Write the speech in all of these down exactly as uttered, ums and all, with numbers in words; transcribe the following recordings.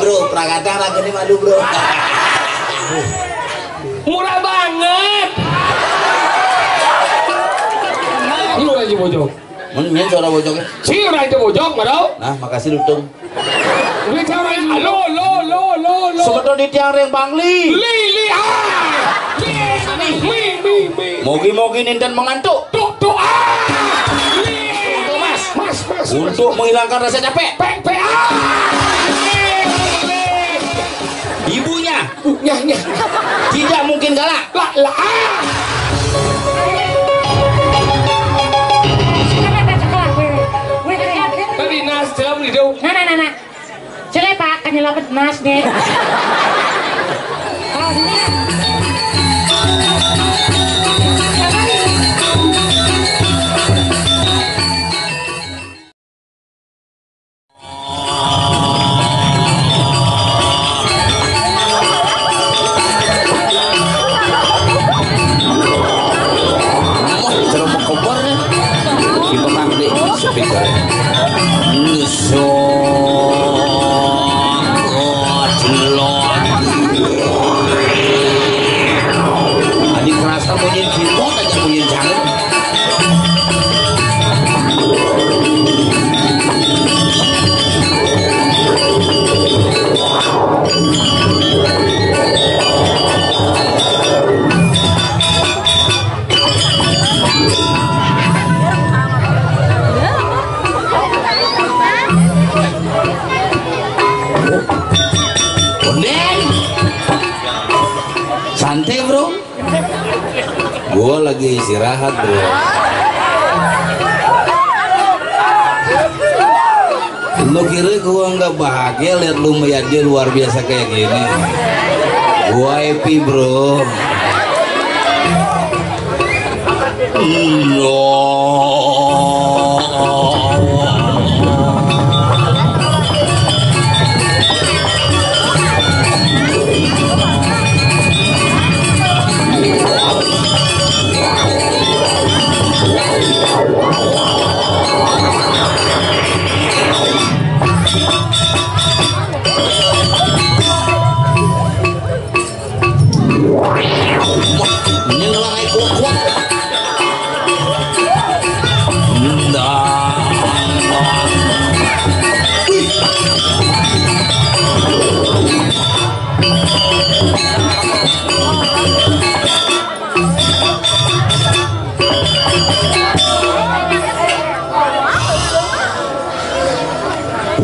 Bro, prakata ragane malu, Bro. Murah banget. Lu aja bojog. Mun nyen suara bojognya. Si urang itu bojog, Bro. Nah, makasih, Lutung. Lu cara lo lo lo lo lo. Semeton di tiang ring Bangli. Li li ah. Mi mi mi. Mogi-mogi ninten mengantuk. Tuh tuh ah. Li. Mas mas mas. Untuk menghilangkan rasa capek. Pe pe ah. Ibunya. Nyah nyah. Tidak mungkin kalah. Lah lah. Tadi nas dalam di dong. Nah nah nah nah. Cele pak kanyelapet nas deh. Cerobok kompor nih. Kita mandi speaker. Nyusut. Adi kerasa bunyi keyboard aja bunyi jangan. Santai, Bro. Gua lagi istirahat, Bro. Lu kira gua nggak bahagia lihat lu meyaknya luar biasa kayak gini? Gua happy, Bro.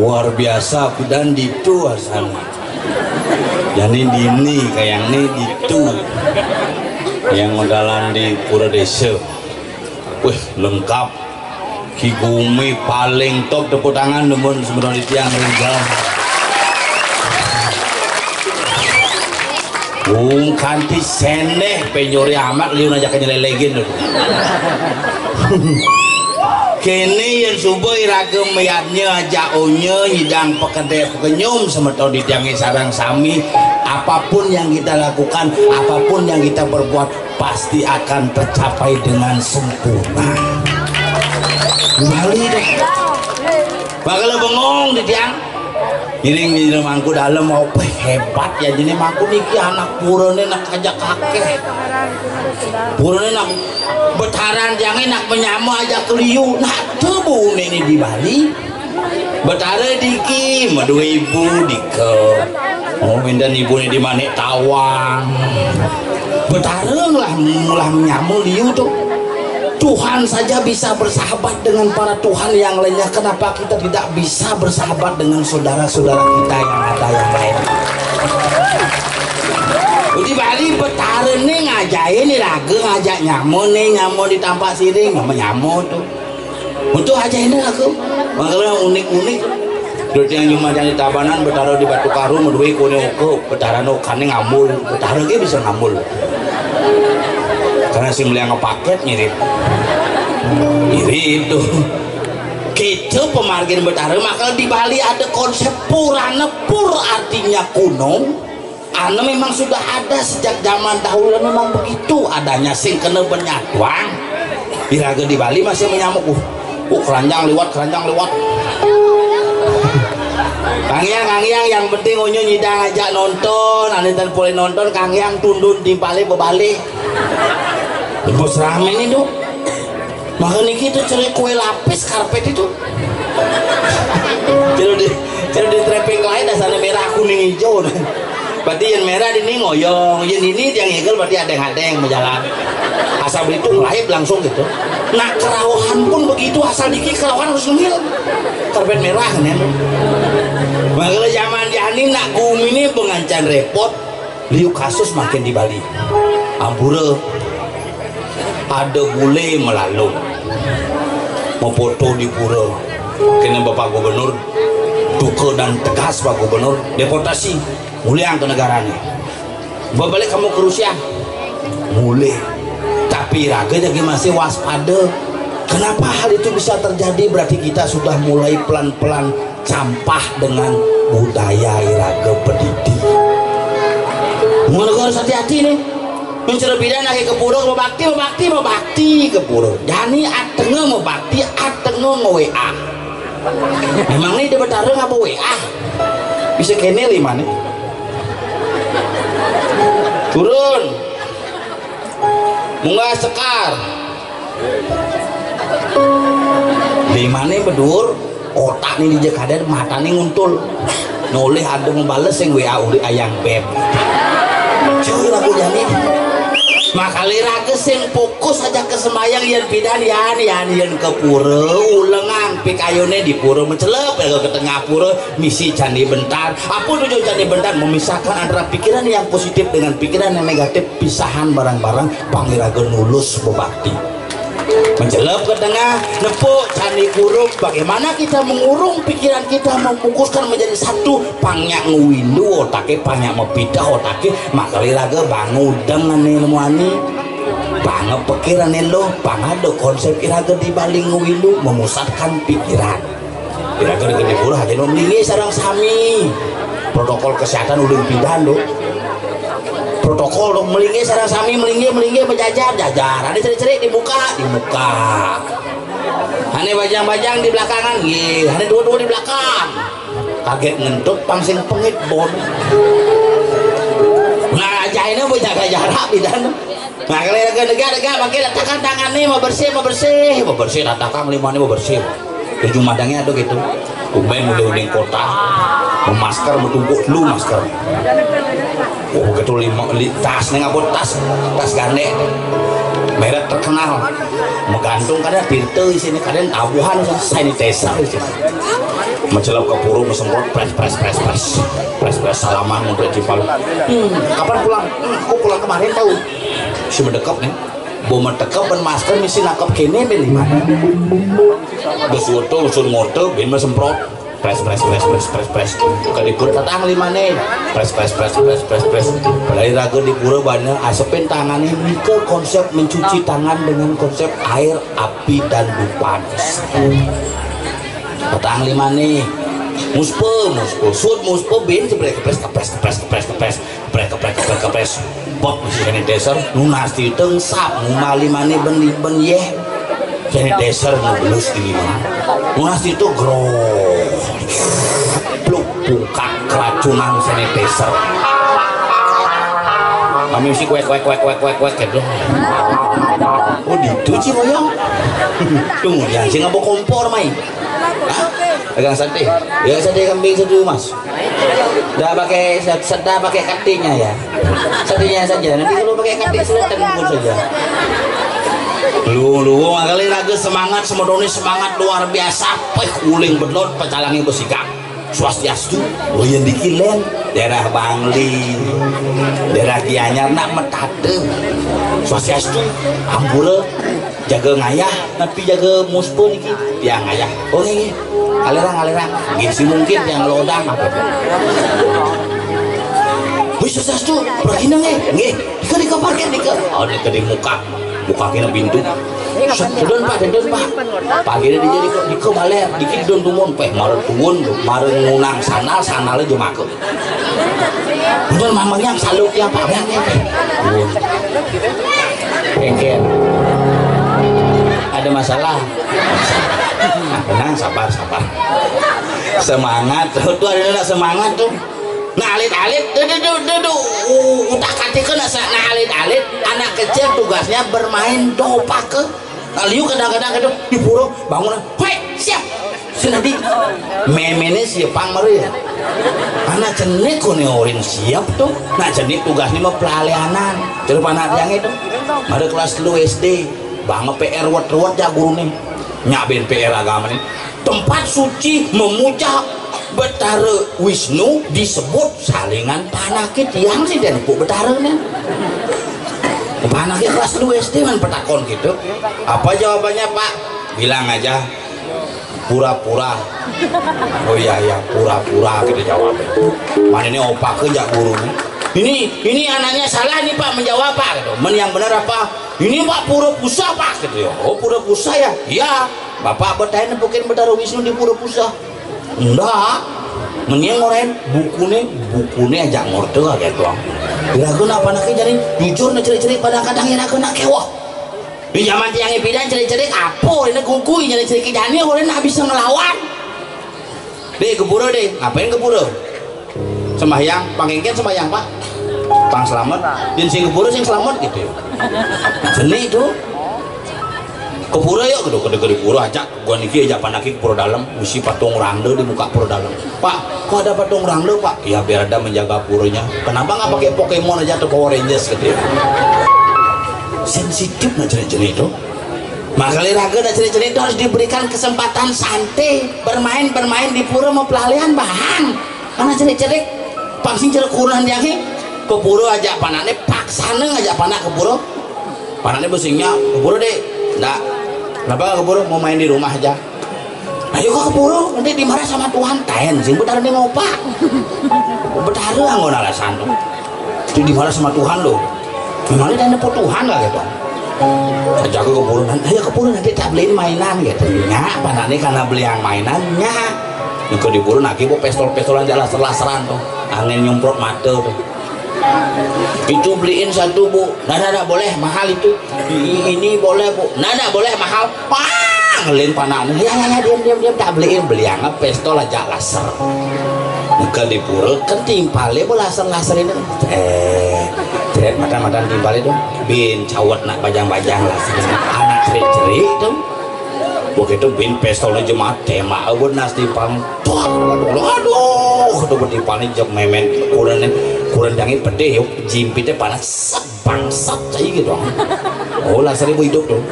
Luar biasa, pidan ditu asana. Jani dini kayaknya ditu. Yang modalan di Pura Desa. Wih, lengkap. Ki Gumi paling top, tepuk tangan numun semeton di tiang ring jalan. Wong kanti seneh penyore amat liun aja kenyelelegen tuh. Kene yen suba iraga mayadnya aja onya nyidang pekedek pekenyum semeton di tiange sarang sami, apapun yang kita lakukan, apapun yang kita perbuat pasti akan tercapai dengan sempurna. Kembali deh. Bakal bengong di tiang. Ngiring di mangku dalem, apa hebat ya, jadi mangku niki anak purane nak ajak akeh. Purane nak betaran jange nak menyama aja keliu. Nah, tuh bu ini di Bali. Betara diki, madue ibu dika. Oh, minten ibune di Manik Tawang. Betara lah, lah menyama liu tuh. Tuhan saja bisa bersahabat dengan para Tuhan yang lainnya. Kenapa kita tidak bisa bersahabat dengan saudara-saudara kita yang ada yang lain? Di Bali betara nih ngajain nih raga ngajak nyama nih, nyama di tampak siring, nyama nyama tuh. Untuk aja ini aku. Makanya unik-unik. Dot yang cuma yang di Tabanan, betara di Batu Karu, madue kone oka, betara no kane ngambul, betara ge bisa ngambul. Karena si meliang paket mirip. Mirip tuh. Kita pemargin betara, maka di Bali ada konsep purana, pur artinya kuno. Anu memang sudah ada sejak zaman dahulu, memang begitu adanya, sing kena benyatuang. Iraga di Bali masih menyamuk. Uh, uh, keranjang lewat, keranjang lewat. Kangiang, kangiang yang Penting onyo nyidang ajak nonton, ane tan boleh nonton, kanggiang tundun timpale bebalik. Bos rame nih, Dok. Maka niki tuh ceri kue lapis karpet itu. Ceri di, ceri di traffic light dasarnya merah, kuning, hijau. Berarti yang merah ini ngoyong, yang ini yang ngigel berarti ada yang ada yang berjalan. Asal Belitung laib langsung gitu. Nah, kerawahan pun begitu, asal dikit kerawahan harus ngemil. Karpet merah nih. Makanya zaman jani nak gumi ini pengancan repot. Liu kasus makin di Bali. Ampura ada bule melalung memfoto di pura. Kena Bapak Gubernur, duka dan tegas Pak Gubernur, deportasi, muliang ke negaranya. Berbalik kamu ke Rusia, mulih. Tapi raga jadi masih waspada. Kenapa hal itu bisa terjadi? Berarti kita sudah mulai pelan-pelan campah dengan budaya iraga pedidi. Ngono harus hati-hati nih. Mencari bidan lagi ke pura, mau bakti, mau bakti, mau bakti ke pura. Jani atenge mau bakti, atenge mau W A. Memang nih di Betara ngapa W A? Bisa kene lima nih. Turun. Munggah sekar. Limane bedur, otak nih di jekaden, matane nguntul. Nolih ada ngebales sing W A uli ayang beb. Cuy, lagu jani. Makali raga sing fokus aja ke sembayang, yen pidan, yan, yan, yen ke pura, ulengang pikayune di pura, mencelep ya ke tengah pura, misi candi bentar. Apa tujuan candi bentar? Memisahkan antara pikiran yang positif dengan pikiran yang negatif, pisahan barang-barang, pang iraga nulus bebakti. Mencelep ke tengah, nepuk candi kurup. Bagaimana kita mengurung pikiran kita, memfokuskan menjadi satu? Pang nyak ngewindu otake, pang nyak mepitah otake, makali raga bangun dengan ilmu ani. Pang pikirane lo, pang ada konsep iraga di balik ngewindu, memusatkan pikiran. Iraga di pura aja no, melinggih sareng sami. Protokol kesehatan ulun pidan do. Protokol do, melinggih sareng sami, melinggih, melinggih, bejajar, jajar. Ada cerik-cerik dibuka, dibuka. Ane bajang-bajang di belakangan, nggih. Ane dua-dua di belakang. Kaget ngentut, pang sing pengit bon. Nah, ajaine bejaga jarak pidan. Nah, kalau negak-negak, pakai letakkan tangannya, mau bersih, mau bersih, mau bersih, letakkan limanya, mau bersih. Tujuh madangnya ada gitu. Tumben udah udah kota, mau masker, mau tumpuk dulu masker. Oh, begitu lima, li, tas nih ngabut tas, tas gandeng, merek terkenal. Menggantung kadang filter di sini, kadang tabuhan sanitizer di sini. Mencelap ke purung, semprot, pres, pres, pres, pres, pres, pres, salaman, mau principal. Hmm, kapan pulang? Hmm, aku pulang kemarin tahu. Si mendekap nih. Bo metekep ben masker misi nangkep kene ben lima. Bes foto usun ngote ben semprot. Pres, pres, pres, pres, pres, pres. Kedipur tatang lima nih. Pres, pres, pres, pres, pres, pres. Padahal raga di pura banyak asepin tangannya, ke konsep mencuci tangan dengan konsep air, api, dan dupa. Tatang lima nih. Muspe, muspe, sud muspe bin sebelah kepres, kepres, kepres, kepres, kepres. Kepres, kepres, kepres, kepres. Pop, misi sanitizer, nunas di teng sap, ngumali mani ben, ben yeh. Sanitizer ngebelus di lima. Nunas di itu gro. Pluk, buka keracunan sanitizer. Kami mesti kuek, kuek, kuek, kuek, kuek, kuek, gitu. Oh, ditu, Ci, Boyong. Tunggu, ya, sing apa kompor, mai? Hah? Dagang sate? Ya, sate kambing satu, Mas. Dah pakai, dah pakai katinya ya. Satunya saja. Nanti kalau pakai katik selatan pun saja. Lu, lu, makanya raga semangat, semedone semangat luar biasa. Peh, uling bedot, pecalangi besikap. Swastiastu, Boyen Dikilen, daerah Bangli, daerah Gianyar, nak metade. Swastiastu, ampura, jaga ngayah, tapi jaga muspe niki, tiang ngayah. Oh, nggih, nggih. Alerang, alerang. Nggih, si mungkin tiang lodang apa tuh? Wis, swastiastu, pergi nang, nggih. Nggih, dika, dika parkir, dika. Oh, dika di muka. Muka kena pintu. Set, dedon, Pak, dedon, Pak. Pagi dia jadi dika, dika baler, dikit don tumun, peh, mara tumun, mara ngunang sandal, sandalnya jemaka. Bener mamanya saluk ya, Pak, ya, ya. Pikir. Ada masalah. Tenang, sabar, sabar. Semangat. Tuh, ada nak semangat tuh. Nah, alit-alit, duh, duh, duh, duh, duh. U-, utak-atik kan asa, nah, alit-alit, anak kecil tugasnya bermain dopake. Nah, liu kadang-kadang gitu, di pura, bangun, "Hei, siap!" Sinadi, memene siapang meri. Anak cenik kone orin siap tuh. Nah, cenik tugasnya mah pelalianan. Terus anak yang itu, ada kelas telu S D, banget P R ruwet-ruwet ya guru nih. Nyabin P R agama nih. Tempat suci memuja Betara Wisnu disebut salingan panakit yang sih dan ku betara nih. Panakit kelas dua S D kan petakon gitu. Apa jawabannya, Pak? Bilang aja pura-pura. Oh iya, iya, pura-pura kita jawab. Mana ini opak kerja guru nih. Ini ini anaknya salah nih, Pak, menjawab, Pak, gitu. Men yang benar apa? Ini, Pak, pura pusa, Pak, gitu ya. Oh, pura pusa ya? Iya. Bapak bertanya bukan Betara Wisnu di pura pusa. Enggak. Mendingan ngorain bukune, bukune aja ngorte kaget doang. Diragu apa anaknya jadi jujur nih, cerik-cerik pada kadang ya ragu nak kewah. Di zaman tiangnya pidan cerik-cerik apa ini kuku ini cerik jani orang nak bisa ngelawan. Deh, ke pura deh. Ngapain ke pura? Sembahyang, pangkengken sembahyang, Pak. Pang selamat. Din sing ke pura sing selamat gitu ya. Seni itu. Ke pura yuk, gitu, ke pura aja. Gua niki aja panaki ke pura dalam, mesti patung rangda di muka pura dalam. Pak, kok ada patung rangda, Pak? Ya biar ada menjaga puranya. Kenapa nggak pakai Pokemon aja atau Power Rangers gitu ya? Sensitif nah jenis-jenis itu. Makanya raga dan jenis-jenis itu harus diberikan kesempatan santai, bermain-bermain di pura mau pelalian bahan. Karena cerik-cerik, pang sing cerik kurunan diangin, ke pura aja panaknya, paksana aja panak ke pura. Panaknya besingnya, ke pura deh. Ndak. Kenapa nggak ke pura? Mau main di rumah aja. Ayo ke pura, nanti dimarah sama Tuhan. Taen sing betar nih ngopak. Betara anggon alasan tuh. Itu dimarah sama Tuhan loh. Memangnya ada nepot Tuhan lah gitu. Aja aku ke pura, nanti ayo ke pura nanti tak beliin mainan gitu. Nya, panaknya karena beli yang mainan, nya. Niko di pura naki bu pistol-pistolan aja laser-laseran tuh. Angin nyemprot mata tuh. Itu beliin satu, Bu. Nah, nah, nah, boleh mahal itu. I- ini boleh, Bu. Nah, nah, boleh mahal. Pang, lin panaknya. Ya, ya, ya, diam, diam, diam. Tak beliin, beli yang pistol aja laser. Bukan di pura, kan timpalnya, Bu, laser-laser ini. Eh, ceret mata-mata timpalnya tuh. Bin cawet nak bajang-bajang laser. Anak cerik-cerik tuh. Begitu bin pistolnya jemaat tembak, aduh, nas timpal. Tuh, aduh, aduh, aduh, timpalnya jok memen, kurangnya, kurang dangi pedih yuk, jimpitnya panas, set, bangsat, saya gitu. Oh, lah, seribu hidup tuh.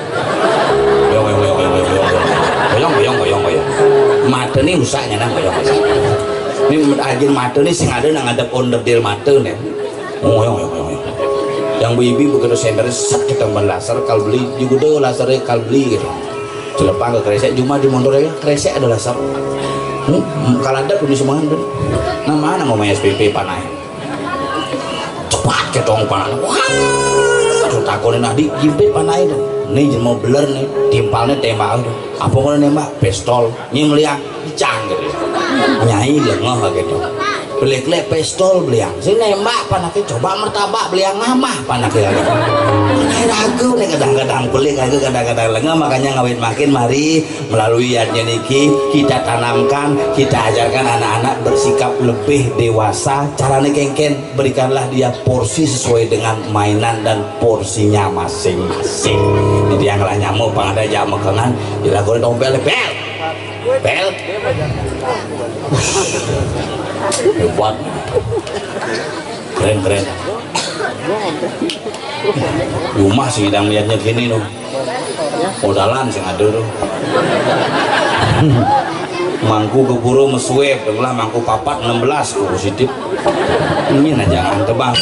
Goyong, goyong, goyong, goyong, goyong, goyong. Goyong, goyong, goyong, goyong. Mata nih usahanya nah, goyong, goyong. Ini ajin mata nih sing ada nang ada onderdil mata nih. Oh, goyong, goyong, goyong, goyong. Yang ibu-ibu begitu sender, set, kita laser, kal beli, juga deh lasernya kal beli gitu. Celepang ke kresek, cuma di motor ya, kresek adalah sap. Hmm, kalau ada punya semangat tuh. Nah, mana mau main S P P panai? Cepat ketong panai. Wah, tuh takonin adi, jimpit panai tuh. Nih, mau beler nih, timpalnya tembak tuh. Apa mau nembak? Pistol. Nyim liang, cang gitu. Nyai lengah gitu. Pelik-pelik pistol beliang. Si nembak panaknya coba martabak beliang mamah panaknya. Nah, ragu nih kadang-kadang pelik, ragu kadang-kadang lengah, makanya ngawit makin mari melalui yadnya niki kita tanamkan, kita ajarkan anak-anak bersikap lebih dewasa. Caranya kengken, berikanlah dia porsi sesuai dengan mainan dan porsinya masing-masing. Jadi yang lah nyamuk pang ada aja mekengan, dilakukan tompel, bel. Bel. Hebat. Keren, keren. Rumah sih idang liatnya gini tuh. Modalan sih ada tuh. Mangku ke pura mesuep, lah mangku papat enam belas ku positif. Ini nah jangan tebang.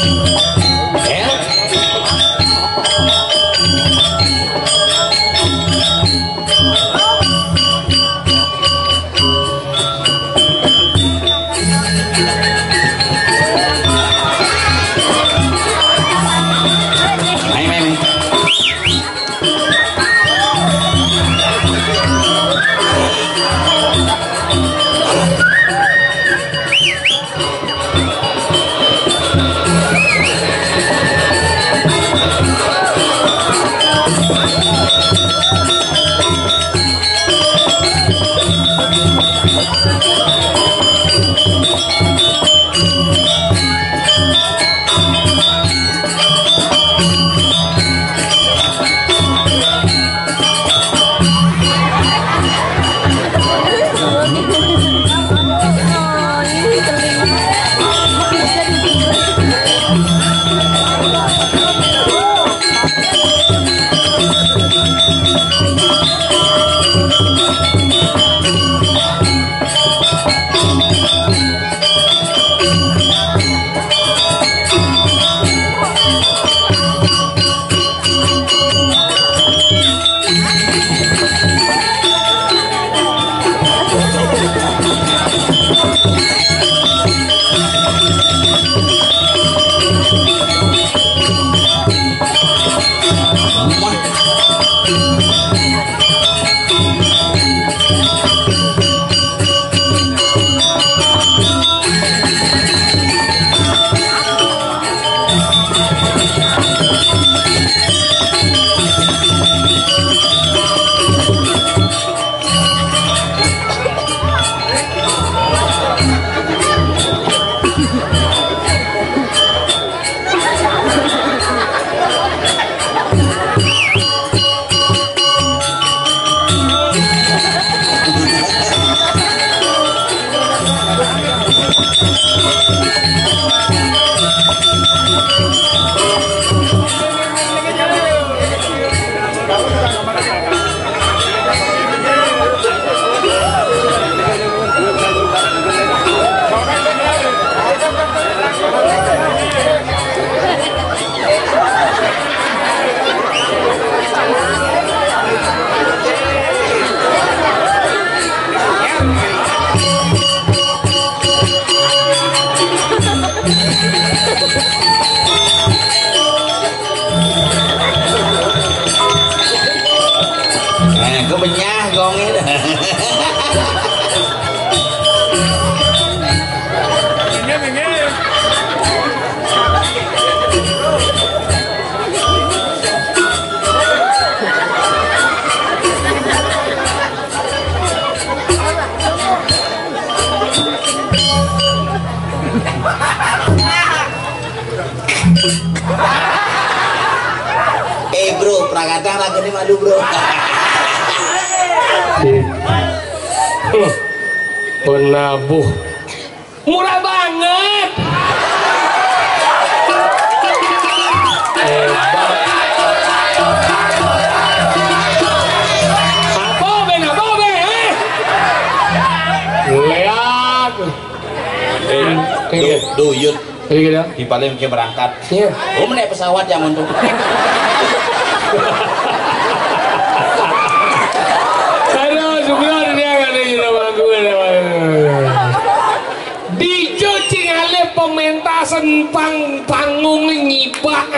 Eh? Eh, kebenyah gong ini. Eh, bro, prakadang lagu ini malu, bro. Penabuh. Murah banget. Hebat. Apa, Ben? Apa, Ben? Eh? Lihat. Eh, eh, du-, duyut. Jadi gitu. Di paling ke berangkat. Iya. Oh, menaik pesawat yang untuk. Aduh, sebenarnya dia nggak ada gitu, Bang. Gue ada, Bang. Dijo cing ale pementasan pang-, panggung nyibak.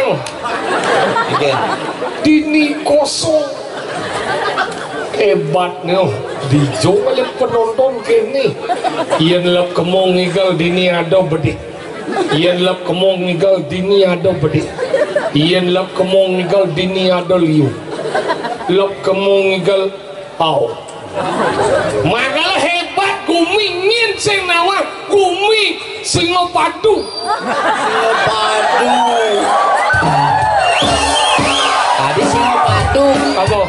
Iya. Dini kosong. Hebat nih, oh. Dijo ale penonton kene. Yen lep kemong ngigal dini ada bedik. Yen lep kemong ngigal dini ada bedik. Yen lep kemong ngigal dini ada liu. Lep kemong ngigal au. Makala hebat gumi ngin sing nawang gumi Singapadu. Singapadu. Tadi Singapadu. Apa?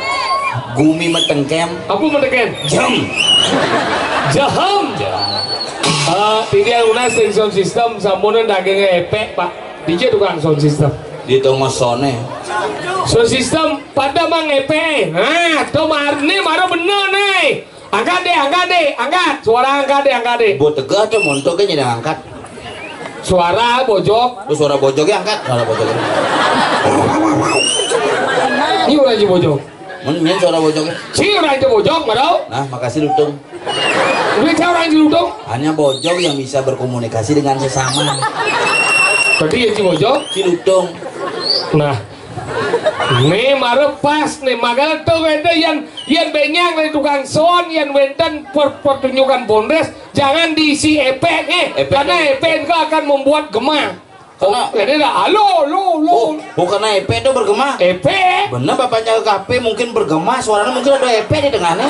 Gumi metengkem. Apa metengkem? Jam. Jaham. Ah, titiang nunas sing sound system sampunang dagingnya epek, Pak. Dija tukang sound system. Di tengah sone. Sound system pada mang epek. Nah, to mar-, ni baru bener nih. Angkat deh, angkat deh, angkat. Suara angkat deh, angkat deh. Buat tegak tuh montok kan jadi angkat. Suara bojok. Lu suara bojoknya angkat, suara bojoknya. Ini orang aja bojok. Mun, mun suara bojoknya. Si orang aja bojok, baru. Nah, makasih Lutung. Ini saya orang aja Lutung. Hanya bojok yang bisa berkomunikasi dengan sesama. Tadi ya si bojok. Si Lutung. Nah. Nih, mare pas nih, makanya tuh wénten yang, yang benyang dari tukang son, yang wénten per-, pertunjukan bondres, jangan diisi epek nih, epek. Karena epek itu akan membuat gema. Karena oh, jadi dah, halo, lo, lo. Oh, bukan epek itu bergema. Epek. Bener, bapaknya ke kafe mungkin bergema, suaranya mungkin ada epek di tengahnya.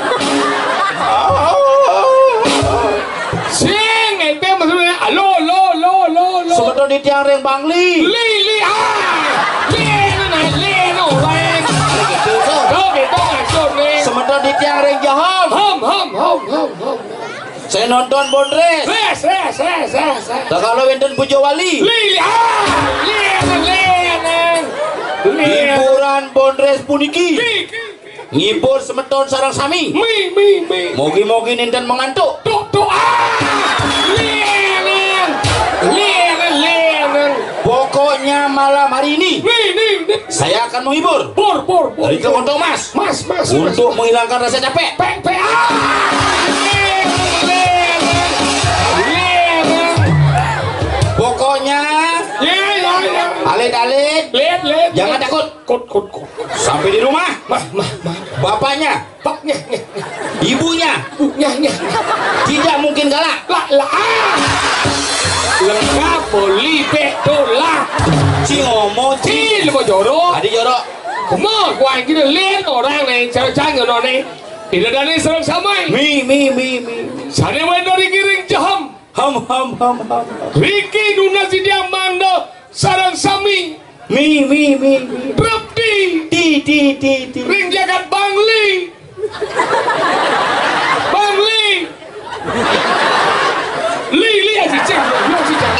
Sing, ente maksudnya, alo, lo, lo, lo, lo. Semeton di tiang ring Bangli. Li, li, ah. Li, no, nah, li, no, lain. Gitu, tuh. Kau gitu maksud nih. Semeton di tiang ring Jahom. Hom, hom, hom, hom, hom. Saya nonton Bondres. Res, res, res, res, res. Tak kalau wénten Puja Wali. Li, li, ah. Li, no, li, no. Li. Hiburan Bondres puniki. Li, li. Ngibur semeton sareng sami. Mi, mi, mi. Mugi-mugi nénten mengantuk. Tuk, tuk, ah! Nih, nih, nih. Saya akan menghibur. Bor, bor, bor. Dari kantong emas. Mas, mas, mas. Untuk menghilangkan rasa capek. Peng, peng. Ah! Pokoknya, ya, ya, ya. Alit-alit. Lihat, lihat. Jangan takut. Kut, kut, kut. Sampai di rumah. Mah, mah, mah. Bapaknya. Pak, nyah, nyah. Ibunya. Bu, nyah, nyah. Tidak mungkin kalah. Lah, lah, ah. Lengkap, beli, betul lah. Ci ngomong, ci. Ci, lu mau jorok? Tadi jorok. Kumaha, gua kira lain orang nih, cara-cara ngono nih. Tidak ada nih, serang sama. Mi, mi, mi, mi. Sana main dari giring jaham. Ham, ham, ham, ham. Riki Duna Sidia Mangga sareng sami. Mi, mi, mi, mi. Prapti. Ti, ti, ti, ti. Ring jagat Bangli. Bangli. Li, li, ya, cicing. Yo, cicing.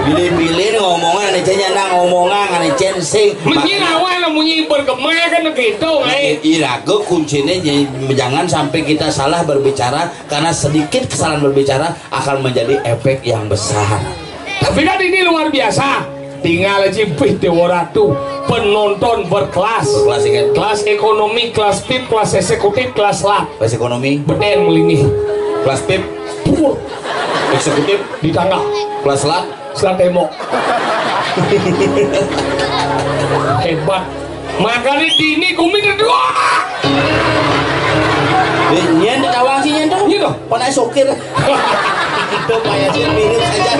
Pilih-pilih ngomongan, ane cen nyandang ngomongan, ane cen sing. Menyi lawan, menyi bergema kan gitu, eh. Iraga kuncinya j-, jangan sampai kita salah berbicara, karena sedikit kesalahan berbicara akan menjadi efek yang besar. Tapi kan ini luar biasa. Tinggal aja, wih, Dewa Ratu, penonton berkelas. Berkelas, ingat. Kelas ekonomi, kelas pip, kelas eksekutif, kelas lat. Kelas ekonomi. Beden melingih. Kelas pip. Pur. Eksekutif. Di tangga. Kelas lat. Selat tembok. Hebat. Makanya dini kumi kedua. Eh, nyen di tawang sih nyen tuh. Iya toh. Pernah sokir. Itu payah sih, mirip saja.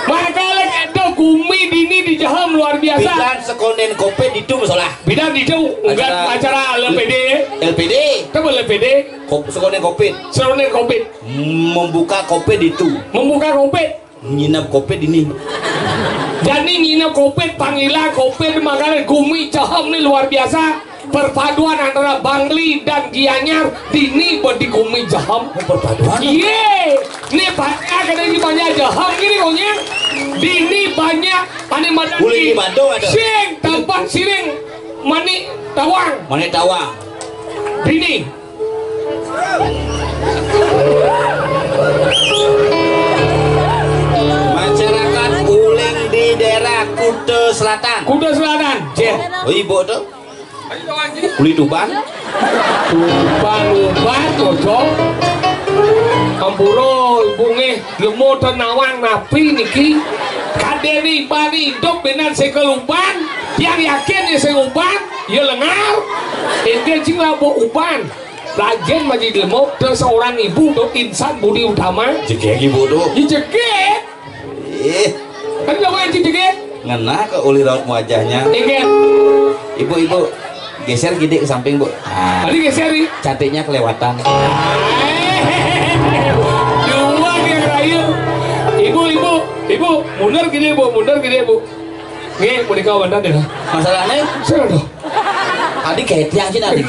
Makanya itu kumi dini di jaham luar biasa. Bidan sekonden kopet itu masalah. Bidan itu enggak acara, acara L P D. L P D. Coba L P D. Kop-, sekonden kopet. Sekonden kopet. Membuka kopet itu. Membuka kopet. Nginep kopet ini. Jadi nginep kopet, panggilan kopet, makanya gumi jaham nih luar biasa. Perpaduan antara Bangli dan Gianyar dini bedi gumi jaham. Oh, perpaduan? Iya. Ini banyak, ada ini banyak jaham gini konyol. Dini banyak, ane madan. Boleh di Bandung ada. Sing, tampak siring, manik tawang. Manik tawang. Dini. Masyarakat Uling di daerah Kuta Selatan. Kuta Selatan, Jen. Oh, ibu tuh. Kuli Tuban. Tuban, Tuban, Ojo. Ampura, ibu nggih, lemu tenawang napi niki. Kadene ibane idup benan sing keluban, yang yakin ya sing uban, ya lengar. Inggih cing labuh uban. Rajen Maji Lemok, terus seorang ibu tuh insan budi utama. Jegeg ibu tuh. Ya jegeg. Ih. Kan gak main jegeg. Ngena ke uli raut wajahnya. Inggih. Ibu, ibu, geser gede ke samping, Bu. Nah, tadi geser nih. Cantiknya kelewatan. Dua dia rayu. Ibu, ibu, ibu, mundur gini, Bu, mundur gini, Bu. Nggih, menika wonten ya. Masalahnya? Sudah dong. Tadi kayak tiang sih nanti.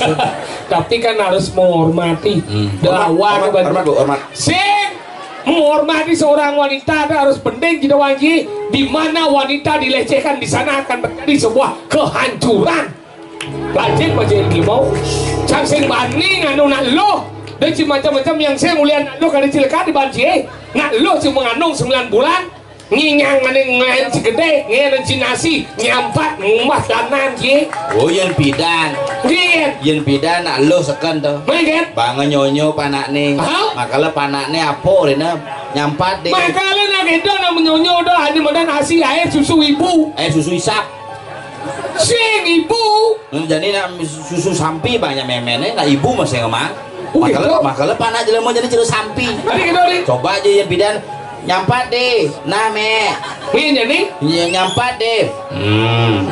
Tapi kan harus menghormati. Hmm. Dawa. Hormat, hormat, hormat, Bu, hormat. Sing menghormati seorang wanita itu harus penting, kita wajib. Di mana wanita dilecehkan, di sana akan terjadi sebuah kehancuran. Lajeng, lajeng ilmu. Cang sing bani nganu nak lo. Dan si macam-macam yang saya mulia nak lo kali cilaka di banci. Nak lo si mengandung sembilan bulan. Nginyang ngene ngen si gede, ngene si nasi, nyampat ngumah danan, ye. Oh, yen bidan. Nggih. Yen bidan nak lo seken to. Mengket. Bang nyonyo panakne. Hah? Makale panakne apa rene? Nyampat deh. Makale nak itu nak menyonyo dah, hanya madan nasi, air susu ibu. Air susu isap. Sing ibu. Nah, jadi nak susu sampi banyak memene, nak ibu masih ngemang. Oh, makale, gitu? Makale panak jelema jadi jero sampi. Tadi gitu, Dik. Coba aja ya bidan nyampat deh. Nah, me. Ini jadi? Iya, nyampat deh. Hmm.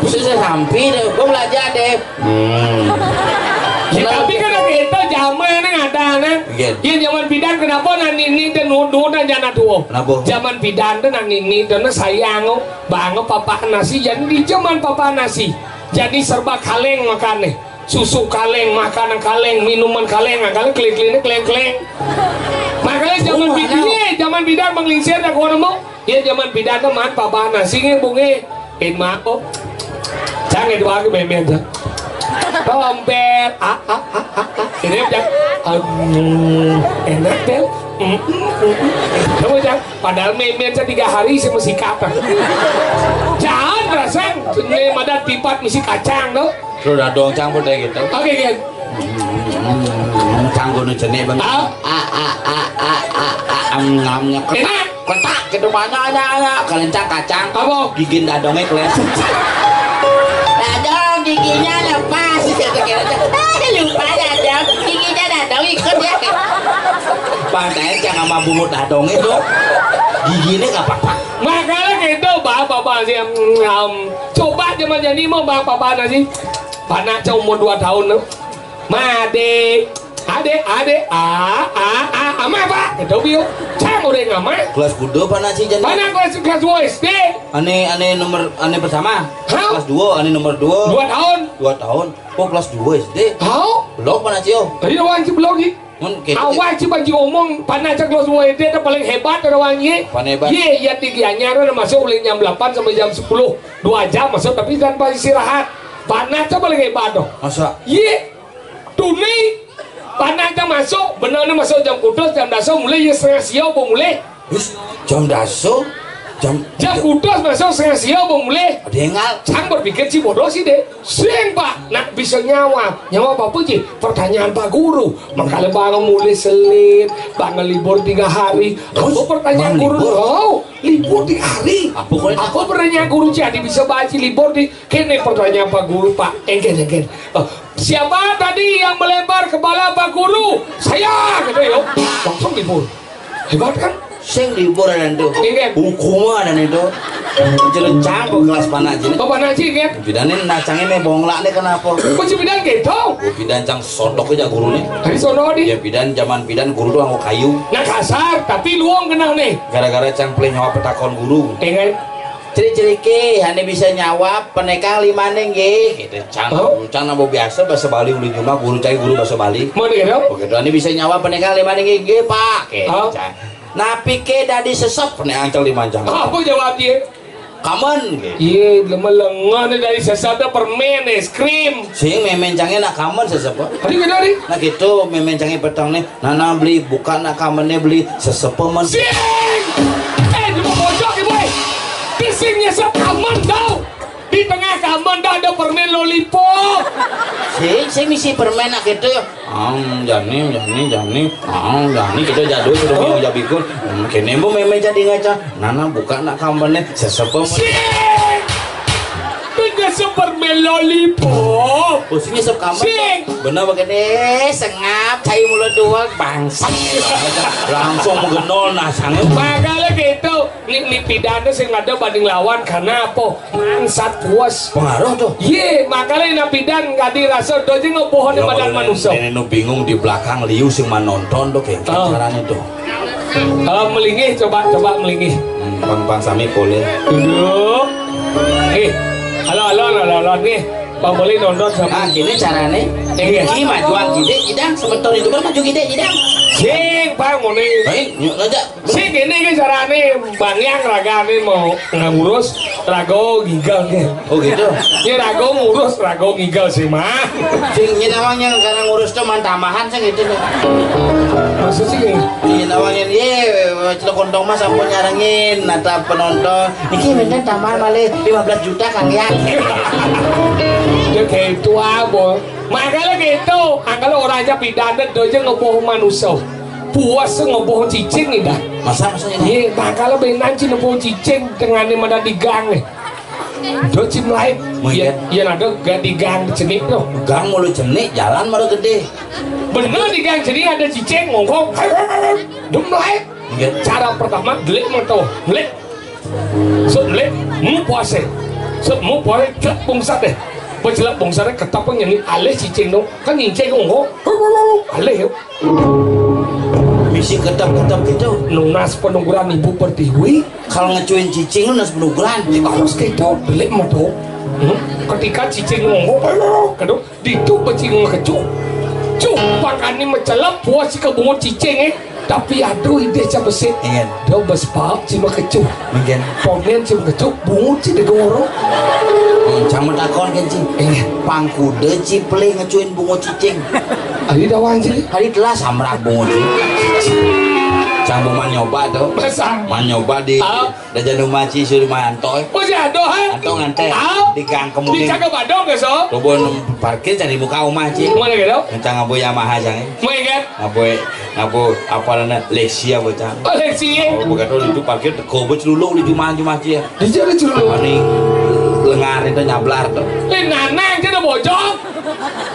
Susu sampi deh. Gua belajar deh. Hmm. Ya, tapi kan lagi itu zaman yang ada, nah. Iya. Ya, zaman bidan kenapa nani ini dan nuduh dan jana tuh. Kenapa? Zaman bidan tuh nani ini dan sayang, oh. Bang, papa nasi, jadi di zaman papa nasi. Jadi serba kaleng makannya. Susu kaleng, makanan kaleng, minuman kaleng, nah, kaleng keleng-keleng, keleng-keleng. Makanya zaman bidan, zaman bidan menglingsir dah kau nemu. Ya zaman bidan teman papa nasi nge bunge. In maaf, oh. Jangan itu aku main-main, Cang. Tompel, ah, ah, ah, ah, ah. Ini aja. Aduh, enak, Del. Coba, Cang. Padahal mémén saya tiga hari saya masih kata. Jangan rasang. Ini madan tipat misi kacang tuh. Terus dadong Cang pun kayak gitu. Oke, kan. Cang kudu cenik, Bang. Ah? Ah, ah, ah, ah, ah, ah, am, ngam, ngam. Enak. Kotak gitu, mana ada, ada. Kalencang kacang. Apa? Gigin dadongnya keles. Dadong giginya lepas. Saya pikir aja, "Ah, lupa dadong. Giginya dadong ikut ya." Bang, saya jangan mabungut dadong itu. Giginya nggak apa-apa. Makanya gitu, bapak-bapak sih, em, em, coba zaman jadi mau bapak-bapak sih. Anak cuma umur dua tahun tuh. Made, ade, ade, a, a, a, ama, Pak. Gitu, Bio. Cang udah nama. Kelas kudu, Pak Naci, jadi? Mana kelas, kelas dua S D? Ane, ane nomor, ane pertama. Hah? Kelas dua, ane nomor dua. Dua tahun. Dua tahun. Oh, kelas dua S D. Hah? Belum, Pak Naci, oh. Tadi orang si belum, Ji. Mun gitu, Awal si Bang Ji omong, Pak Naca kelas dua S D itu paling hebat ada orang, Ji. Paling hebat. Iya, iya, tinggi anyar, ada masuk mulai jam delapan sampai jam sepuluh. Dua jam masuk, tapi tanpa istirahat. Pak Naca paling hebat, tuh. Masa? Iya. Tuni, Pak Naca masuk, benar nih masuk jam kutus, jam dasar mulai ya setengah siau, mau mulai. Terus jam dasar, jam Jam kutus masuk setengah siau, mau mulai. Ada yang ngal. Cang berpikir si bodoh sih deh. Sing, Pak, nak bisa nyawa. Nyawa apa, Ji? Pertanyaan Pak Guru. Makanya bangun mulai selit, bangun libur tiga hari. Terus, Aku pertanyaan bangun guru, libur? Oh, libur tiga hari. Apa kau ini? Aku pertanyaan guru, jadi bisa baca libur di, kene pertanyaan Pak Guru, Pak. Engken, engken. Oh, siapa tadi yang melempar kepala Pak Guru? Saya, gitu, yo. Langsung libur. Hebat, kan? Sing libur dan itu. Iya, kan? Hukuman dan itu. Jelas campur kelas Pak Naci. Oh, Pak Naci, kan? Bidan ini nacangnya nih bonglak nih, kenapa? Kok si bidan gitu? Oh, bidan Cang sodok aja guru nih. Hari sono di. Ya, bidan zaman bidan guru tuh anggo kayu. Nah, kasar, tapi luang kenal nih. Gara-gara Cang pelih nyawa petakon guru. Iya, kan? Ciri-ciri ke, hanya bisa nyawa penekang lima nih, nggih. Gitu, Cang. Oh. Cang nambah biasa bahasa Bali, uli jumlah guru cai guru bahasa Bali. Mau nih, gitu? Begitu, hanya bisa nyawa penekang lima nih, nggih, nggih, Pak. Gitu, Oh. Cang. Napi ke dadi sesep, nih angkel di manjang. Apa jawab dia? Kamen, gitu. Iya, lemah lengan nih dari sesep tuh permen, es krim. Sing mémén Cangé nak kamen sesep. Tadi beda nih. Nah gitu, mémén Cangé petang nih. Nana beli buka nak kamennya beli sesep men. Sing! Eh, di pojok ibu, eh. Di sing nyesep kamen tau. Di tengah kamen dah ada permen lollipop. Sing, sing misi permen nak gitu. Ang jani, jani, jani. Ang jani kita jadul sudah Oh. Bingung jabikun. Hmm, kene bu mémén jadi ngaca. Nana buka nak kamennya sesep men. Sing! Tengah sepermen lollipop. Pusingnya sok kamen. Sing. Bener begini, sengap, cai mulut dua, bangsat. Langsung menggenol nah sange. Makanya gitu, nih, nih pidan tuh sing ada banding lawan karena apa? Bangsat puas. Pengaruh tuh. Iya, makanya nak pidan nggak dirasa doji ngebohong di badan manusia. Ini nu bingung di belakang liu sing menonton tuh kayak Oh. Caranya tuh. Kalau melinggih, coba, coba melinggih. Hmm, pang, pang sami polih. Duduk. Eh, halo, halo, halo, halo, nih. Bang boleh nonton sama. Ah, gini caranya. Eh, iya. Ini majuan gede, jidang. Sebentar itu kan maju gede, jidang. Sing, Bang, mau nih. Baik, yuk aja. Sing, ini kan caranya. Bang Yang raga nih mau ngurus, rago gigal nih. Oh gitu. Ya, rago ngurus, rago gigal sih, mah. Sing, ini namanya karena ngurus tuh man tambahan sih gitu nih. Maksudnya gini? Iya, namanya, iya, celok kontong mah sampun nyarengin, nata penonton. Iki minta tambahan malih lima belas juta, Kang, ya. Ya, kayak itu, ah, boy. Makanya gitu, angkala orang aja pidato, doja ngeboh manusia. Puas ngeboh cicing, dah. Masa, masa ini? Iya, makanya benan sih ngeboh cicing, tengahnya mana di gang, nih. Do cim lain. Iya, iya, ada gak di gang cenik, tuh. Gang mulu cenik, jalan malah gede. Bener di gang cenik ada cicing, ngongkong. Dem lain. Iya. Cara pertama, delik metu. Delik. Set delik, mu puase. Set mu puase, celak bungsat deh. Pas celak bungsat deh, ketapang yang alih cicing, tuh. Kan nyincing, ngongkong. Alih, yuk. Bisi ketap-ketap gitu. Nunas penuguran Ibu Pertiwi. Kalau ngecuin cicing nunas penuguran. Ya, harus gitu, delik mah tuh. Hmm? Ketika cicing ngomong, aduh, ditu pecing ngekecuh. Cuh, pakani mecelep, puas si kebungut cicing, eh. Tapi aduh, ide cabesit. Iya. Do bespap si mekecuh. Mungkin. Pomen si mekecuh, bungut si degoro. Hmm, cang metakon kan, Cing. Iya. Pangkude cipele ngecuin bungut cicing. Ari dawan sih. Hari telah samrak bungut. Kamu mah nyoba tuh. Masa? Mah nyoba di Ah. Dajan rumah Ci Suri mah Anto. Oh, si Anto, ha? Anto nganter. Ah. Di gang kemudian. Di Cagak Badong, ya, so? Tuh, bon parkir cari muka rumah Ci. Mana gitu? Ngencang ngabo Yamaha, cang, ya. Mau ingat? Ngabo, ngabo, apa namanya? Lexia, bocah. Oh, Lexia. Oh, bukan tuh, itu parkir, gobo celuluk di rumah, rumah Ci, ya. Di sini celuluk. Paling lengar itu nyablar tuh. Eh, nanang, dia udah bojong.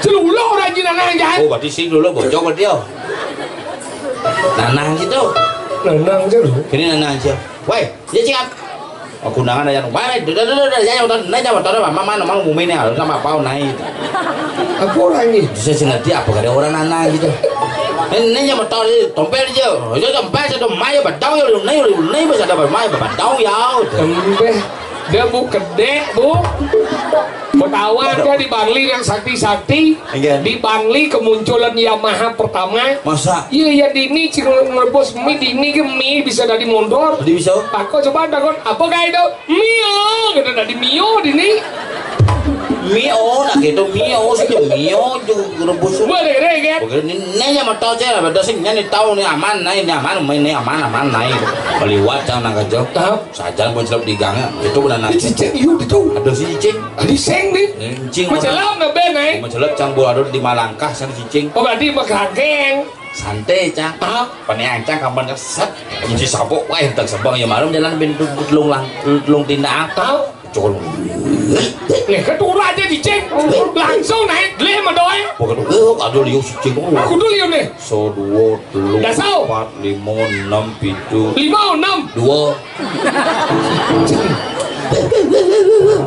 Celuluk orang Ci nanang, jangan. Oh, berarti sing dulu bojong, berarti, ya. Nanang gitu. Nanang aja lu. Ini nanang aja. Woi, dia cakap. Aku nangan aja. Woi, dah, dah, dah, dah, jangan motor, naik jangan motor, mama, mama, mama, mumi nih, harus sama pau naik. Apa orang ini? Bisa sih ngerti apa kada orang nanang gitu. Ini, ini jangan motor, ini tompel aja. Aja tompel, satu mai, batau ya, lu naik, lu naik, bisa ada mai, batau ya. Tompel. Dia bu kedek, bu. Betawa dia di Bangli yang sakti-sakti. Iya. Di Bangli kemunculan Yamaha pertama. Masa? Iya, ya dini cing ngerebus mie dini ke mie bisa dari mondor. Jadi bisa? Aku coba takon, apa kayak itu? Mio, gitu dari Mio dini. Mio, nah gitu, Mio sih, Mio juga rebus. Boleh, deh, kan? Oke, ini, ini aja mau tahu aja, ada sih, ini tahu nih aman, nah ini aman, ini aman, aman, nah ini. Liwat jangan nangka jauh. Tahu? Sajan pun celep di gang, ya. Itu benar nanti. Cicing, iya, itu. Ada si cicing. Ada sing, nih. Cicing. Mencelam, ngeband, eh. Mencelam, cang, bola di malangkah, sang cicing. Oh, berarti megageng. Santai, cang. Ah. Paneang, cang, kapan keset. Mesti sabok, wah, entah sebang, ya, malam jalan pintu telung lang, telung tindak. Ah. Cokol. Nih, ketura aja cicing. Langsung naik, gelih, medoy. Pokoknya, oh, ada liu cicing. Aku dulu, liu, nih. So, dua, telung, Dasau. Empat, lima, enam, pitu. Lima, enam. Dua.